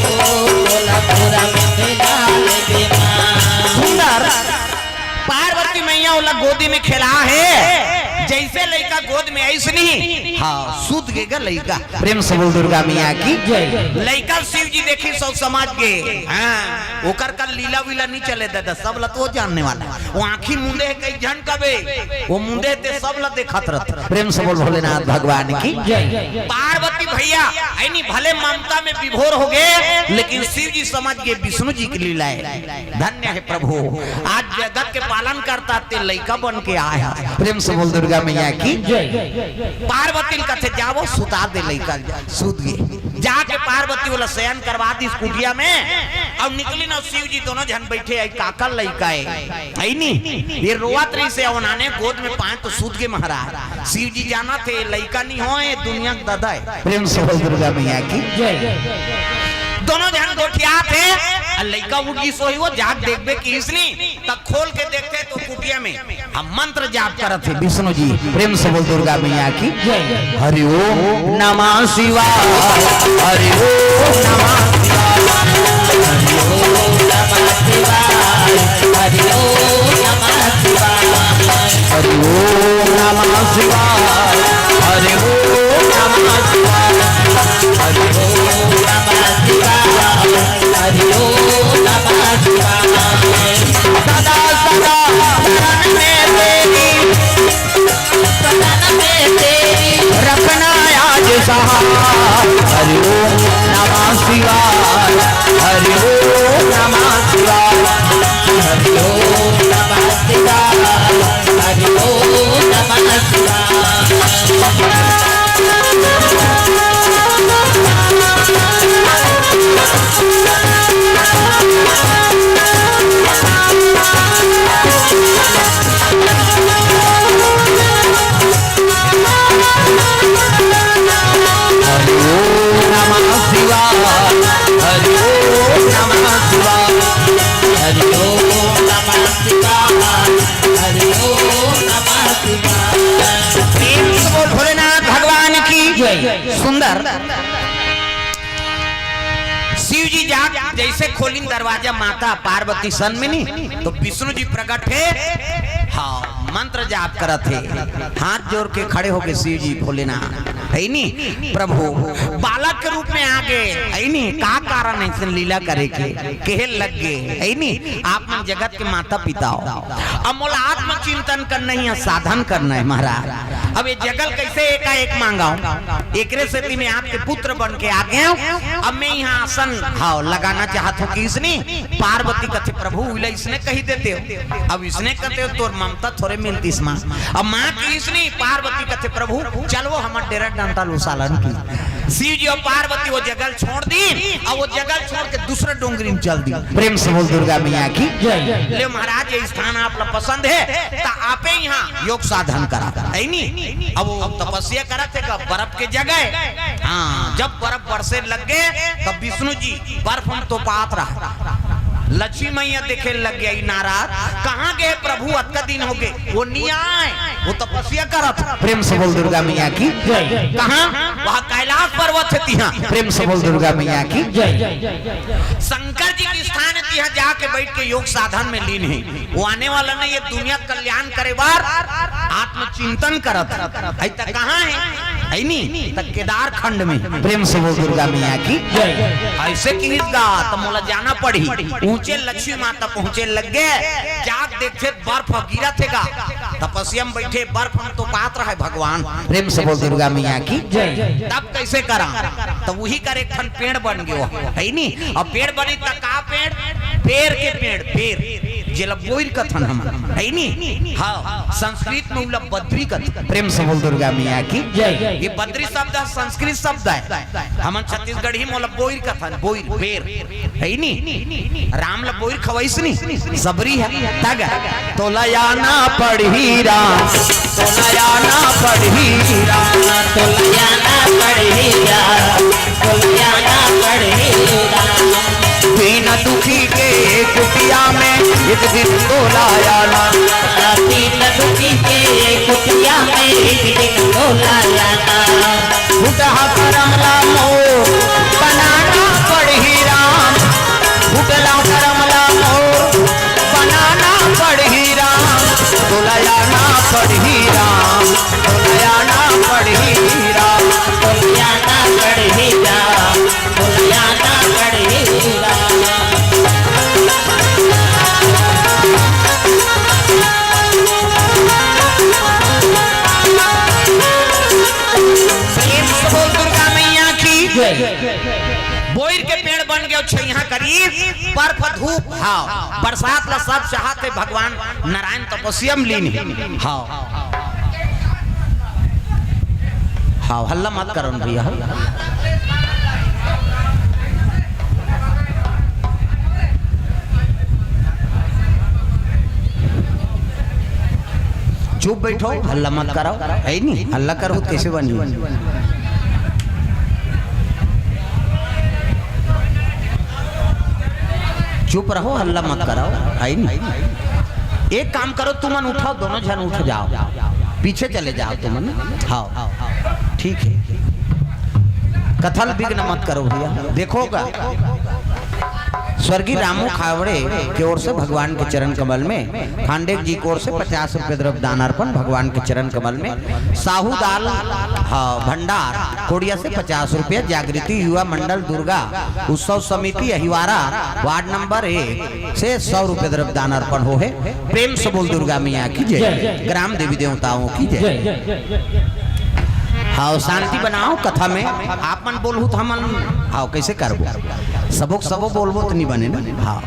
मोला कोरा में खेला लेबे माँ। सुंदर। पार्वती मैया ओला गोदी में खेला हे, जइसे लइका गोद में आइस नहीं, हाँ, सूत गे गा लइका। प्रेम से बोल दुर्गा मैया की जय। लइका शिव जी देखिस अउ समझ गे, हाँ, ओकर का लीला वीला नहीं चले ददा, सब ला तो जानने वाला। वो आँखी मूंदे हे कई झन कबे, वो मूंदे ते सब ला देखत रहत। प्रेम से बोल भोलेनाथ भगवान की जय। पार्वती भैया, ऐनी भले ममता में विभोर हो गे, लेकिन शिव जी समझ गे विष्णु जी की लीला हे। धन्य हे प्रभु, आज जगत के पालन करता ते लइका बन के आए हे। प्रेम से बोल दुर्गा मैया की जय। पार्वती ल कथे, "जावो, सुता दे लइका ल, सूत गे।" जाके पार्वती ओला शयन करवा दिस कुटिया में, अउ निकलिन अउ शिव जी दोनों झन बइठे हे, काकर लइका हे, हे नी? ये रोवत रहिस हे, ओनाने गोद में पाए तो सूत गे महाराज। शिव जी जानत हे, लइका नहीं होय, दुनिया के ददा हे। प्रेम से बोल दुर्गा मैया की जय। दोनों झन गोठियात हे, अउ लइका उठ गिस होही, वो जाग देखबे किहिस नी, त खोल के देखथे तो कुटिया में हम मंत्र जाप करत हे विष्णु जी। प्रेम से बोल दुर्गा मैया की जय। हरि ओम नमः शिवाय, हरि ओम नमः शिवाय, हरि ओम नमः शिवाय, हरि ओम नमः शिवाय, हरि ओम नमः शिवाय, हरि ओम नमः शिवाय, हरि ओम नमः शिवाय, हरि ओम नमः शिवाय। सदा सदा शरण में तेरी, शरण में तेरी, रखना आज सहाय। हरि ओम नमः शिवाय, हरि ओम नमः शिवाय। हरि ओम नमः शिवाय। हरि ओम नमः शिवाय। हरि ओम नमः शिवाय। हरि ओम नमः शिवाय। हरि ओम नमः शिवाय। हरि ओम नमः शिवाय। प्रेम से बोल भोलेनाथ भगवान की जय। सुंदर। शिव जी जाग जैसे खोलिन दरवाजा माता पार्वती सन में नी, तो विष्णु जी प्रकट हे। हाँ, मंत्र जाप करत हे, हाथ जोड़ के खड़े होके शिव जी भोलेनाथ, है नी, प्रभु बालक के रूप में आ गए, है नी, का कारण है ऐसन लीला करे के, कहे लग गए, है नी, आप मन जगत के माता पिता हो। अब मोला आत्म चिंतन करना ही है, साधन करना है महाराज। अब ये जगल कैसे एकाएक मांगा हूँ, एकरे सेती मैं आपके पुत्र बन के आ गया हूँ। अब मैं यहाँ आसन, हाँ, लगाना चाहत हूँ कि इसने पार्वती कथे प्रभु उला इसने कही देते हो। अब इसने कहते हो तोर ममता थोड़े मिलती इस माँ। अब माँ की इसने पार्वती कथे प्रभु चल वो हमार डेरा डंटा लुसालन की। शिव जी और पार्वती वो जगल छोड़ दी और वो जगल छोड़ के दूसरे डोंगरी में चल दी। प्रेम से बोल दुर्गा मैया की जय। ले महाराज ये स्थान आप ला पसंद है तो आपे यहाँ योग साधन करा, है नी? अब वो तपस्या करत हे का बर्फ के जगह। हाँ, जब बर्फ बरसे लग गए तब विष्णु जी बर्फ में तो पात रहा। लक्ष्मी मैया देखे लग गई नाराज, कहाँ गए प्रभु, अतका दिन हो गए, वो नहीं आए, वो तपस्या करत। प्रेम से बोल दुर्गा मैया की जय। कहाँ? वहाँ कैलाश पर्वत है तिहाँ। प्रेम से बोल दुर्गा मैया की जय। शंकर जी के स्थान तिहाँ जाके बैठ के योग साधन में लीन है। वो आने वाला नहीं, ये दुनिया कल्याण करे बार आत्मचिंतन करत है। ऐ त कहाँ है? है नी? त केदार खंड में। प्रेम से बोल दुर्गा मैया की जय। ऐसे किहिस गा त मोला जाना पड़ी। ऊंचे लक्ष्मी माता पहुंचे लग गए, जाग देखते बर्फ गिरत हे गा। तपस्या में बैठे बर्फ में तो पात रहे भगवान। प्रेम से बोल दुर्गा मैया की जय। तब कैसे करा? तब वही कर एक ठन पेड़ बन गयो, है नी? अब पेड़ बनी त का पेड़? बेर के पेड़, बेर, जेला बोइर कथन हम, है नी? हाँ, संस्कृत में उला बद्री कथन। प्रेम से बोल दुर्गा मैया की जय। ये बद्री शब्द है, संस्कृत शब्द है। हमन छत्तीसगढ़ी में ओला बोइर कथन, बोइर, बेर, है नी? राम ला बोइर खवाइस नी, सबरी है, तग। तोला आना पड़ही राम, तोला आना पड़ही राम, तोला आना पड़ही राम, तोला आना पड़ही राम। दीन दुखी के कुटिया में एक दिन तोला आना, दीन दुखी के कुटिया में एक दिन तोला आना। फुटहा करम ला मोर बनाना पड़ही राम, फुटला करम ला मोर बनाना पड़ही राम, तोला आना पड़ही राम, तोला आना पड़ही राम, तोला आना पड़ही राम, तोला आना पड़ही राम। प्रेम से बोल दुर्गा मैया की जय। बोइर के पेड़ बन गयो छैहा करीब, बर्फ धूप, हाँ, बरसात ला सब चाहत हे भगवान नारायण तपस्या में लीन हे। हाँ, हाँ, हल्ला मत करो न भैया। चुप बैठो, हल्ला मत कराओ, है नी? हल्ला करो तो कैसे बनी? चुप रहो, हल्ला मत कराओ, है नी? एक काम करो, तुमन उठाओ, दोनों झन उठ जाओ, पीछे चले जाओ तुमन। हाँ, ठीक है, कथा ल विघ्न मत करो भैया। देखो गा, स्वर्गीय रामू खावड़े के ओर से भगवान के चरण कमल में, खांडे जी की ओर से पचास रुपये द्रव्य दान अर्पण भगवान के चरण कमल में, साहू दाल, हाँ, भंडार कोड़िया से पचास रुपया, जागृति युवा मंडल दुर्गा उत्सव समिति अहिवारा वार्ड नंबर एक से सौ रुपये द्रव्य दान अर्पण हो है। प्रेम से बोल दुर्गा मैया की जय, जय। ग्राम देवी देवताओं की जय। जय। हाँ, शांति बनाओ कथा में। आप मन बोलहू तो हमन, हाँ, कैसे करबो? सबो सबो बोलबो त नहीं बने ना। हाँ,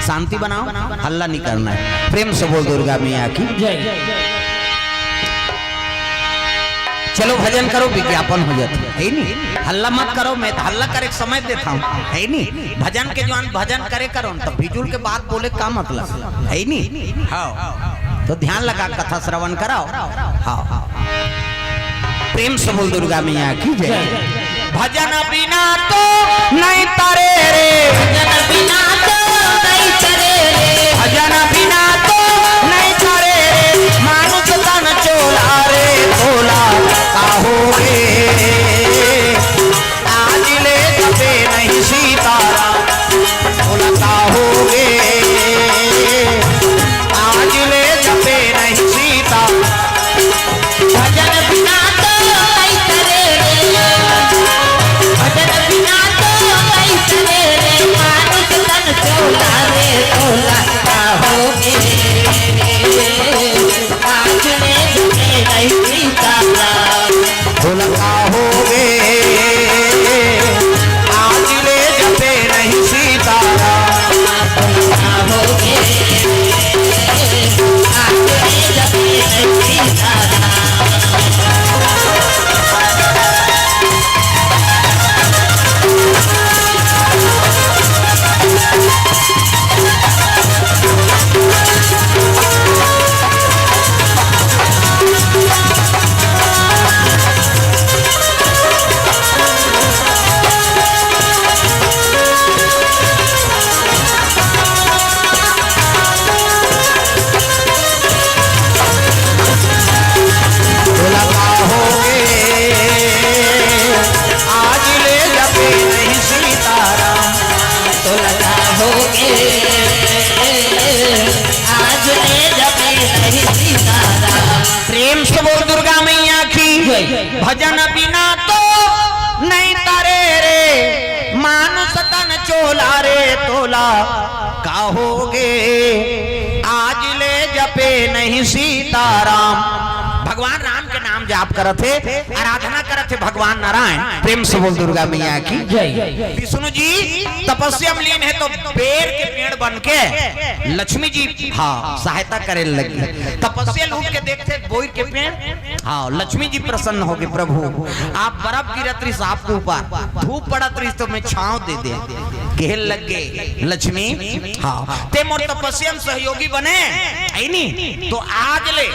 शांति बनाओ, हल्ला नहीं करना है। प्रेम से बोल दुर्गा मैया की। जय। चलो भजन करो, विज्ञापन हो जाता है, है नी? हल्ला मत करो, मैं तो हल्ला करे के समय देता हूँ, है नी? भजन के जवान भजन करे करो न, तो फिजूल के बात बोले का मतलब, है नी? हाँ, तो ध्यान लगा कथा श्रवण कराओ। हाँ, प्रेम से बोल दुर्गा मैया की जय। भजन बिना तो नहीं तरे रे, भजन बिना तो नहीं तरे रे, भजन बिना तो नहीं तरे रे, मानुष तन चोला रे तोला का होगे। आज ले जपे नहीं सीताराम, तोला का होगे। आज ले जपे नहीं सीता। भजन बिना तो नहीं तरे रे, भजन बिना तो नहीं तरे रे, मानुष तन चोला रे तोला का होगे। आज ले जपे नहीं सीता। भूल का होगे, आज ले जपे नहीं सीताराम। भूल का होगे, आज ले जपे नहीं सीताराम। भूल का होगे, आज ले जपे नहीं सीताराम। भूल का होगे, आज ले जपे नहीं सीताराम। प्रेम से बोल दुर्गा मैया की। जय। भजन बिना तो नहीं तरे रे, मानुष तन चोला रे तोला का होगे। आज ले जपे नहीं सीताराम। भगवान राम के नाम जाप करत हे, आराधना करत हे भगवान नारायण। प्रेम से बोल दुर्गा मैया की। जय। विष्णु जी तपस्या में लीन हे तो बेर के पेड़ बन के लक्ष्मी जी, हाँ, सहायता करे लगी। तपस्या लूट के देखथे बोइर के पेड़, हाँ, लक्ष्मी जी प्रसन्न होगे, "प्रभु, आप बरफ गिरत रहिस आपके ऊपर, धूप पड़त रहिस तो मैं छांव दे दे।" कहे लगे लक्ष्मी, "हाँ, ते मोर तपस्या में सहयोगी बने, है नी? तो आज ले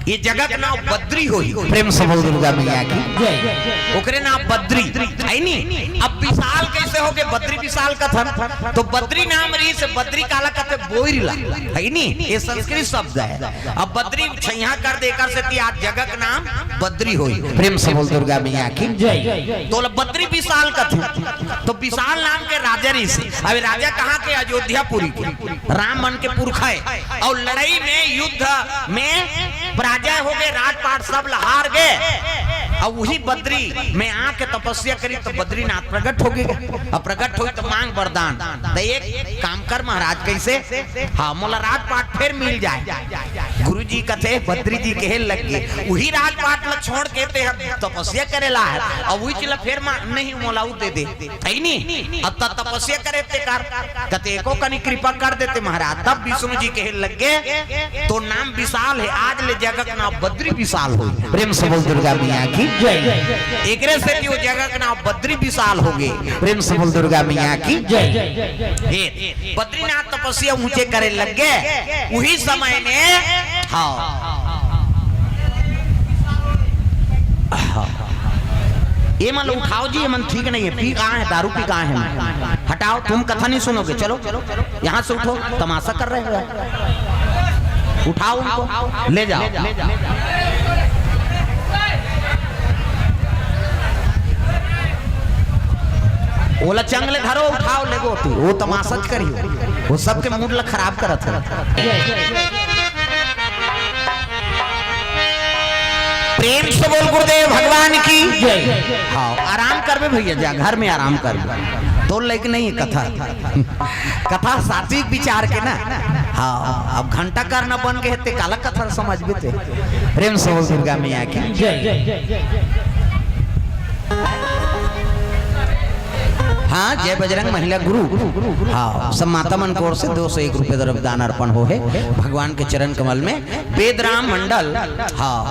ये जगह के नाम बद्री होही।" प्रेम से बोल दुर्गा मैया की। जय। ओकरे नाम बद्री, है नी? अब विशाल कैसे होगे? बद्री विशाल कथन, तो बद्री नाम रहिस, बद्री काला कथे? बोइर ला, है नी? ये संस्कृत शब्द है। अब बद्री छइहां कर दे, एकर सेती आज जगह के नाम बद्री होई। प्रेम से बोल दुर्गा मैया की। जय। तो ओला बद्री विशाल कथे। तो विशाल नाम के राजा रहिस हे। अब राजा कहाँ के? अयोध्यापुरी के। राम मन के पुरखा हे। अउ लड़ई में, युद्ध में पराजय होगे, राजपाट सब ला हार गे। अउ उही बद्री में आके तपस्या करिस तो बद्रीनाथ प्रगट होगे। अब प्रगट होइस तो मांग वरदान। तो एक काम कर महाराज, कैसे? हाँ, मोला राजपाट फेर मिल जाए। गुरु जी कथे, बद्री जी कहे लग गे, उही राजपाट ल छोड़ के ते ह तपस्या करे ला हे, अउ उही चीज ल फेर मा-, नहीं, मोला उ दे दे, है नी? अब त तपस्या करे ते कर, कते एको कनी कृपा कर देते महाराज। तब विष्णु जी कहे लग गे, तो नाम विशाल हे, आज ले जगह के नाम बद्री विशाल हो। प्रेम से बोल दुर्गा मैया की। जय। एकरे सेती ओ जगह के नाम बद्री विशाल होगे। प्रेम से बोल दुर्गा मैया की। जय। हे, बद्रीनाथ तपस्या ऊंचे करे लग गे। उही समय में, हाँ, हाँ। ये मन उठाओ जी, ये मन ठीक नहीं है। पी कहाँ है? दारू पी कहाँ है? हटाओ, तुम कथा नहीं सुनोगे। चलो, यहाँ से उठो, तमाशा कर रहे हो यार। उठाओ उनको, ले जाओ। ओला चंग ले धरो, उठाओ, ले गो तू। वो तमाशा च करियो, वो सबके मूड ला खराब करत है। प्रेम से बोल गुरुदेव भगवान की। जय। हाँ, आराम करबे भैया, जा घर में आराम करबे। तोर लायक नहीं है कथा। कथा सात्विक विचार के ना। हाँ, अब घंटाकार न बन के ते काला कथा समझबे ते। प्रेम से बोल दुर्गा मैया की। जय। हाँ, जय बजरंग महिला गुरु। हाँ, सब माता मन के ओर से दो सौ एक रुपये द्रव्य दान अर्पण हो हे भगवान के चरण कमल में। वेदराम मंडल। हाँ,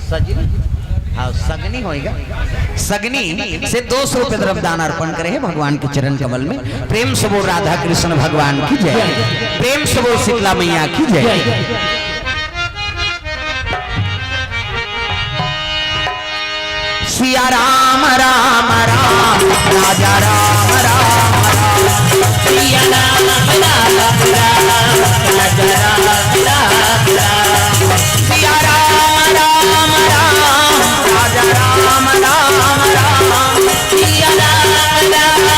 सजनी, हाँ, सगनी होएगा। सगनी से दो सौ रुपये द्रव्य दान अर्पण करे हे भगवान के चरण कमल में। प्रेम से बोल राधा कृष्ण भगवान की जय। प्रेम से बोल शीतला मैया की जय। सिया राम राम राम, राजा राम राम राम। सिया राम राम राम, राजा राम राम राम। सिया राम राम राम, राजा राम राम राम। सिया राम राम राम, राजा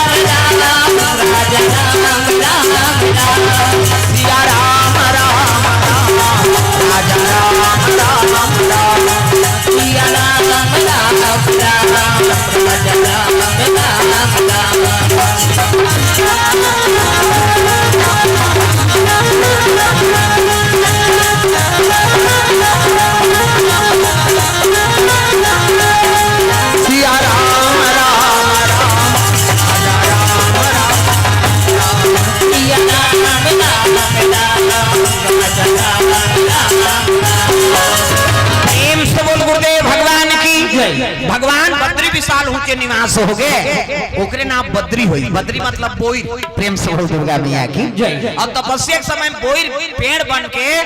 राम राम राम। सिया राम राम राम, राजा राम राम राम। सिया राम राम राम, राजा राम राम राम। सिया राम राम राम, राजा राम राम राम। सिया राम राम राम, राजा राम राम राम। प्रेम से बोल गुरुदेव भगवान की जय। भगवान बद्री विशाल ऊंचे निवास हो गए, ओकरे नाम बद्री होई। बद्री मतलब बोइर। प्रेम से बोल दुर्गा मैया की जय। और तपस्या के समय बोइर पेड़ बन के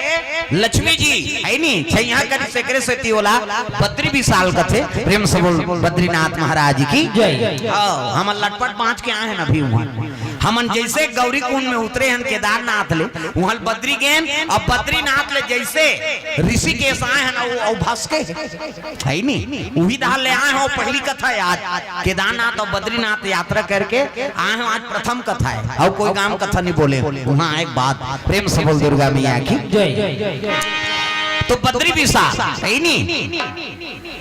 लक्ष्मी जी है नी, छैया करी, सेकरे सेती ओला बद्री विशाल कथे। प्रेम से बोल बद्रीनाथ महाराज की जय। हाँ, हम लटपट बांच के आए हैं अभी वहाँ। हमन जैसे गौरी कुंड में उतरे हन केदारनाथ ले, उहाँ बद्री गेन, अब बद्रीनाथ ले जैसे ऋषिकेश आए हन, वो, वो भसके है नी, उही धार ले आए हो। पहली कथा है आज, केदारनाथ और बद्रीनाथ यात्रा करके आए हो, आज प्रथम कथा है, और कोई गांव कथा नहीं बोले। वहाँ एक बात, प्रेम से बोल दुर्गा मैया की जय। तो बद्री विशाल है नी,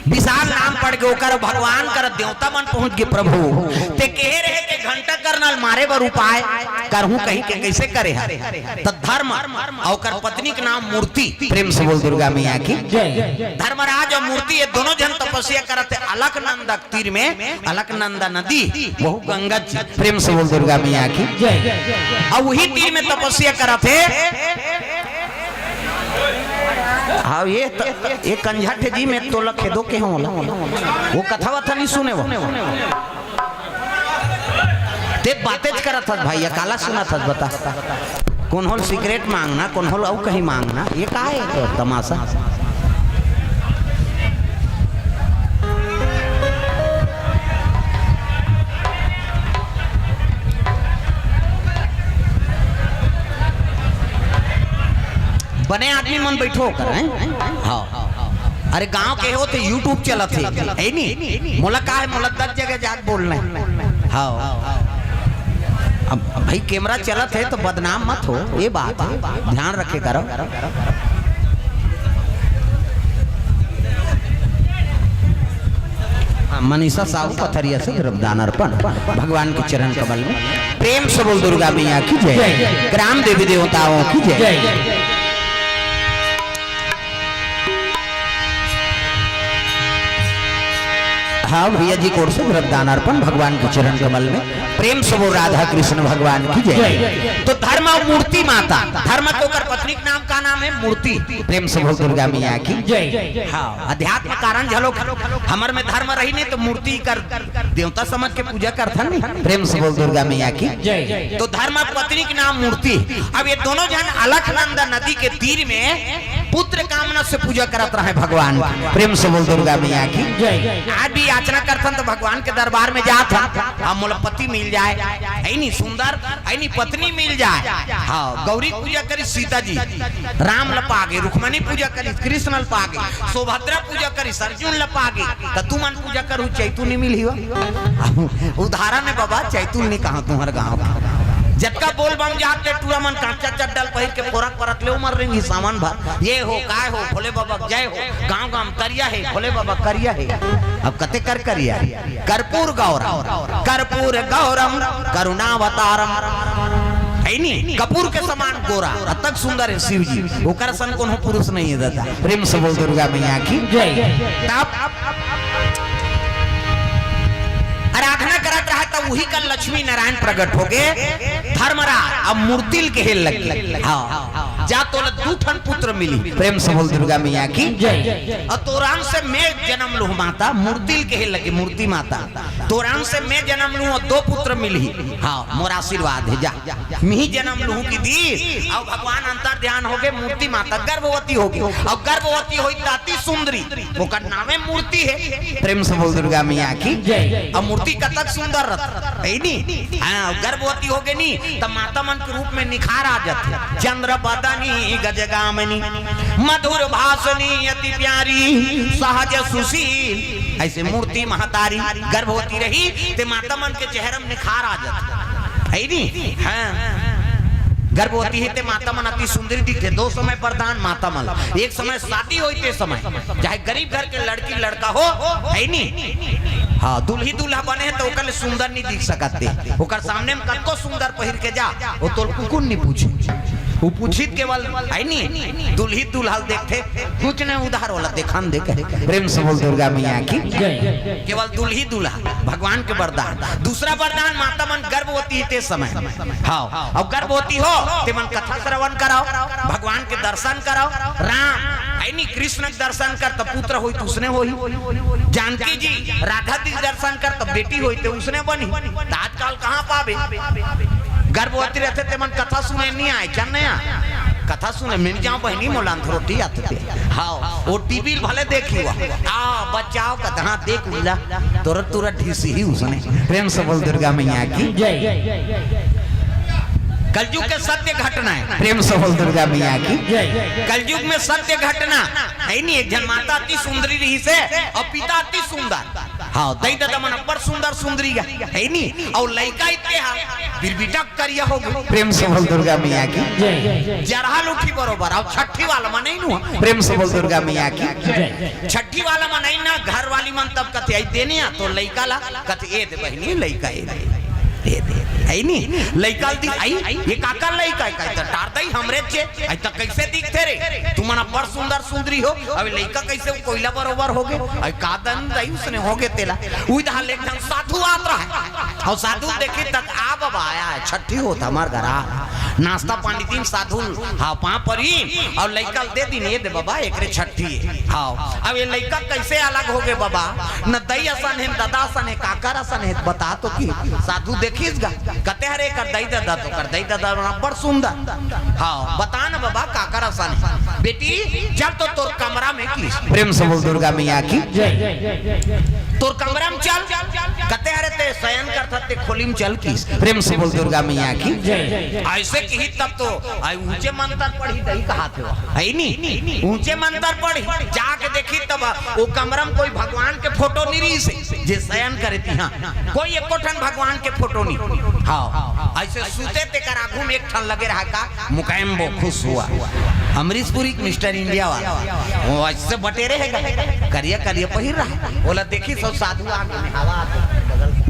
विशाल नाम पड़ के ओकर भगवान कर देवता मन पहुंच गए। प्रभु ते कहे रहे कि घंटा करनल मारे बर उपाय करहूं, कहीं के कैसे करे हर। त धर्म और ओकर पत्नी के नाम मूर्ति। प्रेम से बोल दुर्गा मैया की जय। धर्मराज और मूर्ति ये दोनों जन तपस्या करत हे अलकनंदा तीर में। अलकनंदा नदी, वहू गंगा जी। प्रेम से बोल दुर्गा मैया की जय। और वही तीर में तपस्या करत हे। हाँ, ये त, ये कंझट जी में तो लखे दो के होला। वो कथा वथा नहीं सुने वो। ते बातें करत हस भाई, या काला सुनत हस बता। कोन होल सिगरेट मांगना, कोन होल अउ कहीं मांगना, ये का है तो तमाशा? बने आदमी मन बैठो कर, हैं? हाँ। अरे गांव के हो तो YouTube चलत हे, है नी? मोला का है, मोला दस जगह जाके बोलना है। हाँ। अब, अब भाई कैमरा चलत हे तो बदनाम मत हो, ये बात है, ध्यान रखे करो। हाँ, मनीषा साहू पथरिया से द्रव्यदान अर्पण भगवान के चरण कमल में। प्रेम से बोल दुर्गा मैया की जय। जय। ग्राम देवी देवताओं की जय। जय। हाँ, भैया जी की ओर से द्रव्यदान अर्पण भगवान के चरण कमल में। प्रेम से बोल राधा कृष्ण भगवान की जय। जय। तो धर्म और मूर्ति माता, धर्म के ओकर पत्नी के नाम का नाम है? मूर्ति। प्रेम से बोल दुर्गा मैया की जय। हाँ, अध्यात्म कारण झलो हमर में धर्म रही नहीं तो मूर्ति कर देवता समझ के पूजा करथन नहीं। प्रेम से बोल दुर्गा मैया की जय। तो धर्म पत्नी के नाम मूर्ति। अब ये दोनों जन अलकनंदा नदी के तीर में पुत्र कामना से पूजा करत रहे भगवान की। प्रेम से बोल दुर्गा मैया की जय। आज भी याचना करथन तो भगवान के दरबार में जात हन, हम मोला पति मिल जाए, है नी सुंदर, है नी पत्नी मिल जाए। हाँ, गौरी पूजा करी सीता जी, राम ल पागे, रुक्मणी पूजा करी कृष्ण ल पागे, सुभद्रा पूजा करी अर्जुन ल पागे, त तुमन पूजा करू चैतू नहीं मिली हो। उदाहरण है बाबा, चैतू नहीं कहा तुम्हारे गाँव का। जतका बोल बम जात के टूरा मन कांचा चड्डल पहिर के फोरक परत ले उमर रेंगी सामान भर। ये हो, काय हो, भोले बाबा जय हो, गाँव गाँव करिया है, भोले बाबा करिया है। अब कते कर करिया है? कर्पूर गौरम, कर्पूर गौरम, करुणावतारम। है नी? कपूर के समान गोरा, अतक सुंदर है शिव जी। ओकर सन कोनो पुरुष नहीं है दादा। प्रेम से बोल दुर्गा मैया की जय। तब, अरे आ उही का लक्ष्मी नारायण प्रकट होगे। धर्मराज अब मूर्ति ल कहे लगे, हाँ, जा तोला दू ठन पुत्र मिली। प्रेम से बोल दुर्गा मैया की। जय। अउ तोर अंश से मैं जनम लूहूँ माता, मूर्ति ल कहे लगे, मूर्ति माता, तोर अंश से मैं जनम लूहूँ अउ दो पुत्र मिलही। हाँ, मोर आशीर्वाद हे, जा। मिही जनम लूहूँ किहिस। अउ भगवान अंतर ध्यान होगे, मूर्ति माता गर्भवती होगे। अउ गर्भवती होइस त अति सुंदरी, ओकर नामे मूर्ति हे। प्रेम से बोल दुर्गा मैया की। जय। अउ मूर्ति कतक सुंदर रथे, हे नी? हाँ, गर्भवती होगे नी, त माता मन के रूप में निखार आ जाथे। चंद्र बदनी गजगामिनी, मधुर भाषिणी अति प्यारी, सहज सुशील। अइसे मूर्ति महतारी गर्भवती रही, ते माता मन के चेहरा में निखार आ जाथे, हे नी? हाँ, गर्भवती हे ते माता मन अति सुंदर दिखथे। दो समय वरदान माता मन, एक समय शादी होय ते समय, चाहे गरीब घर के लड़की लड़का हो, हे नी? हाँ, दुल्ही दूल्हा बने हे त ओकर ले सुंदर नहीं दिख सकत ते, ओकर सामने में कतको सुंदर पहिर के जा, ओ तोर कुकुर नहीं पूछे। उ पूछित केवल, हे नी, दुल्ही दूल्हा ल देखथे, कुछ नहीं उधार वाला देखन दे कहे। प्रेम से बोल दुर्गा मैया की। जय। केवल दुल्ही दूल्हा, भगवान के वरदान। दूसरा वरदान, माता मन गर्भवती हे ते समय, हाँ, अउ गर्भवती हो ते मन कथा श्रवण कराओ, भगवान के दर्शन कराओ। राम, हे नी, कृष्ण के दर्शन कर त पुत्र होई त उसने होई। जानकी जी, राधा जी के दर्शन कर त बेटी होई त उसने बनी। त आजकल कहाँ पाबे? गर्भवती रथे ते मन कथा सुने नहीं आए, चल नहीं आ। कथा सुने मिल जाओ बहिनी, मोला अंधरोटी आथे ते। हाँ, ओ टीवी भले देखी हुआ। आ, बचाओ कथा, हाँ, देख उला। तुरंत, तुरंत ढीसी ही उसने। प्रेम से बोल दुर्गा मैया की। जय। कलयुग के सत्य घटना हे। प्रेम से बोल दुर्गा मैया की। जय। कलयुग में सत्य घटना हे नी, एक झन माता अति सुंदरी रहिसे अउ पिता अति सुंदर। हाँ, दई ददा मन अब्बड़ सुंदर सुंदरी गा, हे नी? अउ लइका इत्ते हा बिरबिटक करिया होगे। प्रेम से बोल दुर्गा मैया की। जय। जरहा लुठी बरोबर, अउ छट्ठी वाला मन नहीं नु। प्रेम से बोल दुर्गा मैया की। जय। छट्ठी वाला मन नहीं ना, घर वाली मन तब कथे, "आई देने आ तो लइका ला," कथे, "ए दे बहिनी, लइका ए दे, ए दे।" हे नी? लइका ल दी, "आई, ये काकर लइका हे?" कहे, "त टार दई हमरे चे।" "आई त कइसे दिखथे रे? तुमन अब्बड़ सुंदर सुंदरी हो, अउ लइका कइसे कोइला बरोबर होगे? अउ का दन दई उसने होगे तेला?" उही दहा ले एक झन साधु आत रहय, अउ साधु देखिस त, "आ बबा आय हे, छट्ठी होत हे हमर घर, आ।" नाश्ता पानी दिन साधु, हाँ, पाँव परी, अउ लइका ल दे दिन, "ए दे बबा, एकरे छट्ठी हे।" हाँ, अब ये लइका कइसे अलग होगे बबा? न दई असन हे, न ददा असन हे, काकर असन हे, बता तो कि। साधु देखिस गा, कथे, "अरे, एकर दई ददा तो, कर दई ददा अब्बड़ सुंदर।" हाँ, बता न बबा, काकर असन हे। "बेटी, चल तो तोर कमरा में," किहिस। प्रेम से बोल दुर्गा मैया की। जय। "तोर कमरा में चल।" कथे, "अरे, ते शयन करथस ते खोली में चल," किहिस। प्रेम से बोल दुर्गा मैया की। जय। अइसे किहिस तब तो, आई ऊंचे मंतर पढ़ही दई कहाथे, हे नी? ऊंचे मंतर पढ़ही, जाके देखिस तब ओ कमरा में कोई भगवान के फोटो नहीं रहिसे, जे शयन करे तिहां। कोई एको ठन भगवान के फोटो नहीं। हाँ, अइसे सुते तेकर आगू में एक ठन लगे रहय का, मुकायम बो खुश हुआ। अमरीशपुरी के मिस्टर इंडिया वाला, ओ अइसे बटेरे हे गा, करिया करिया पहिर रहय। ओला देखिस सब साधु आगे में हवा आगे बगल में।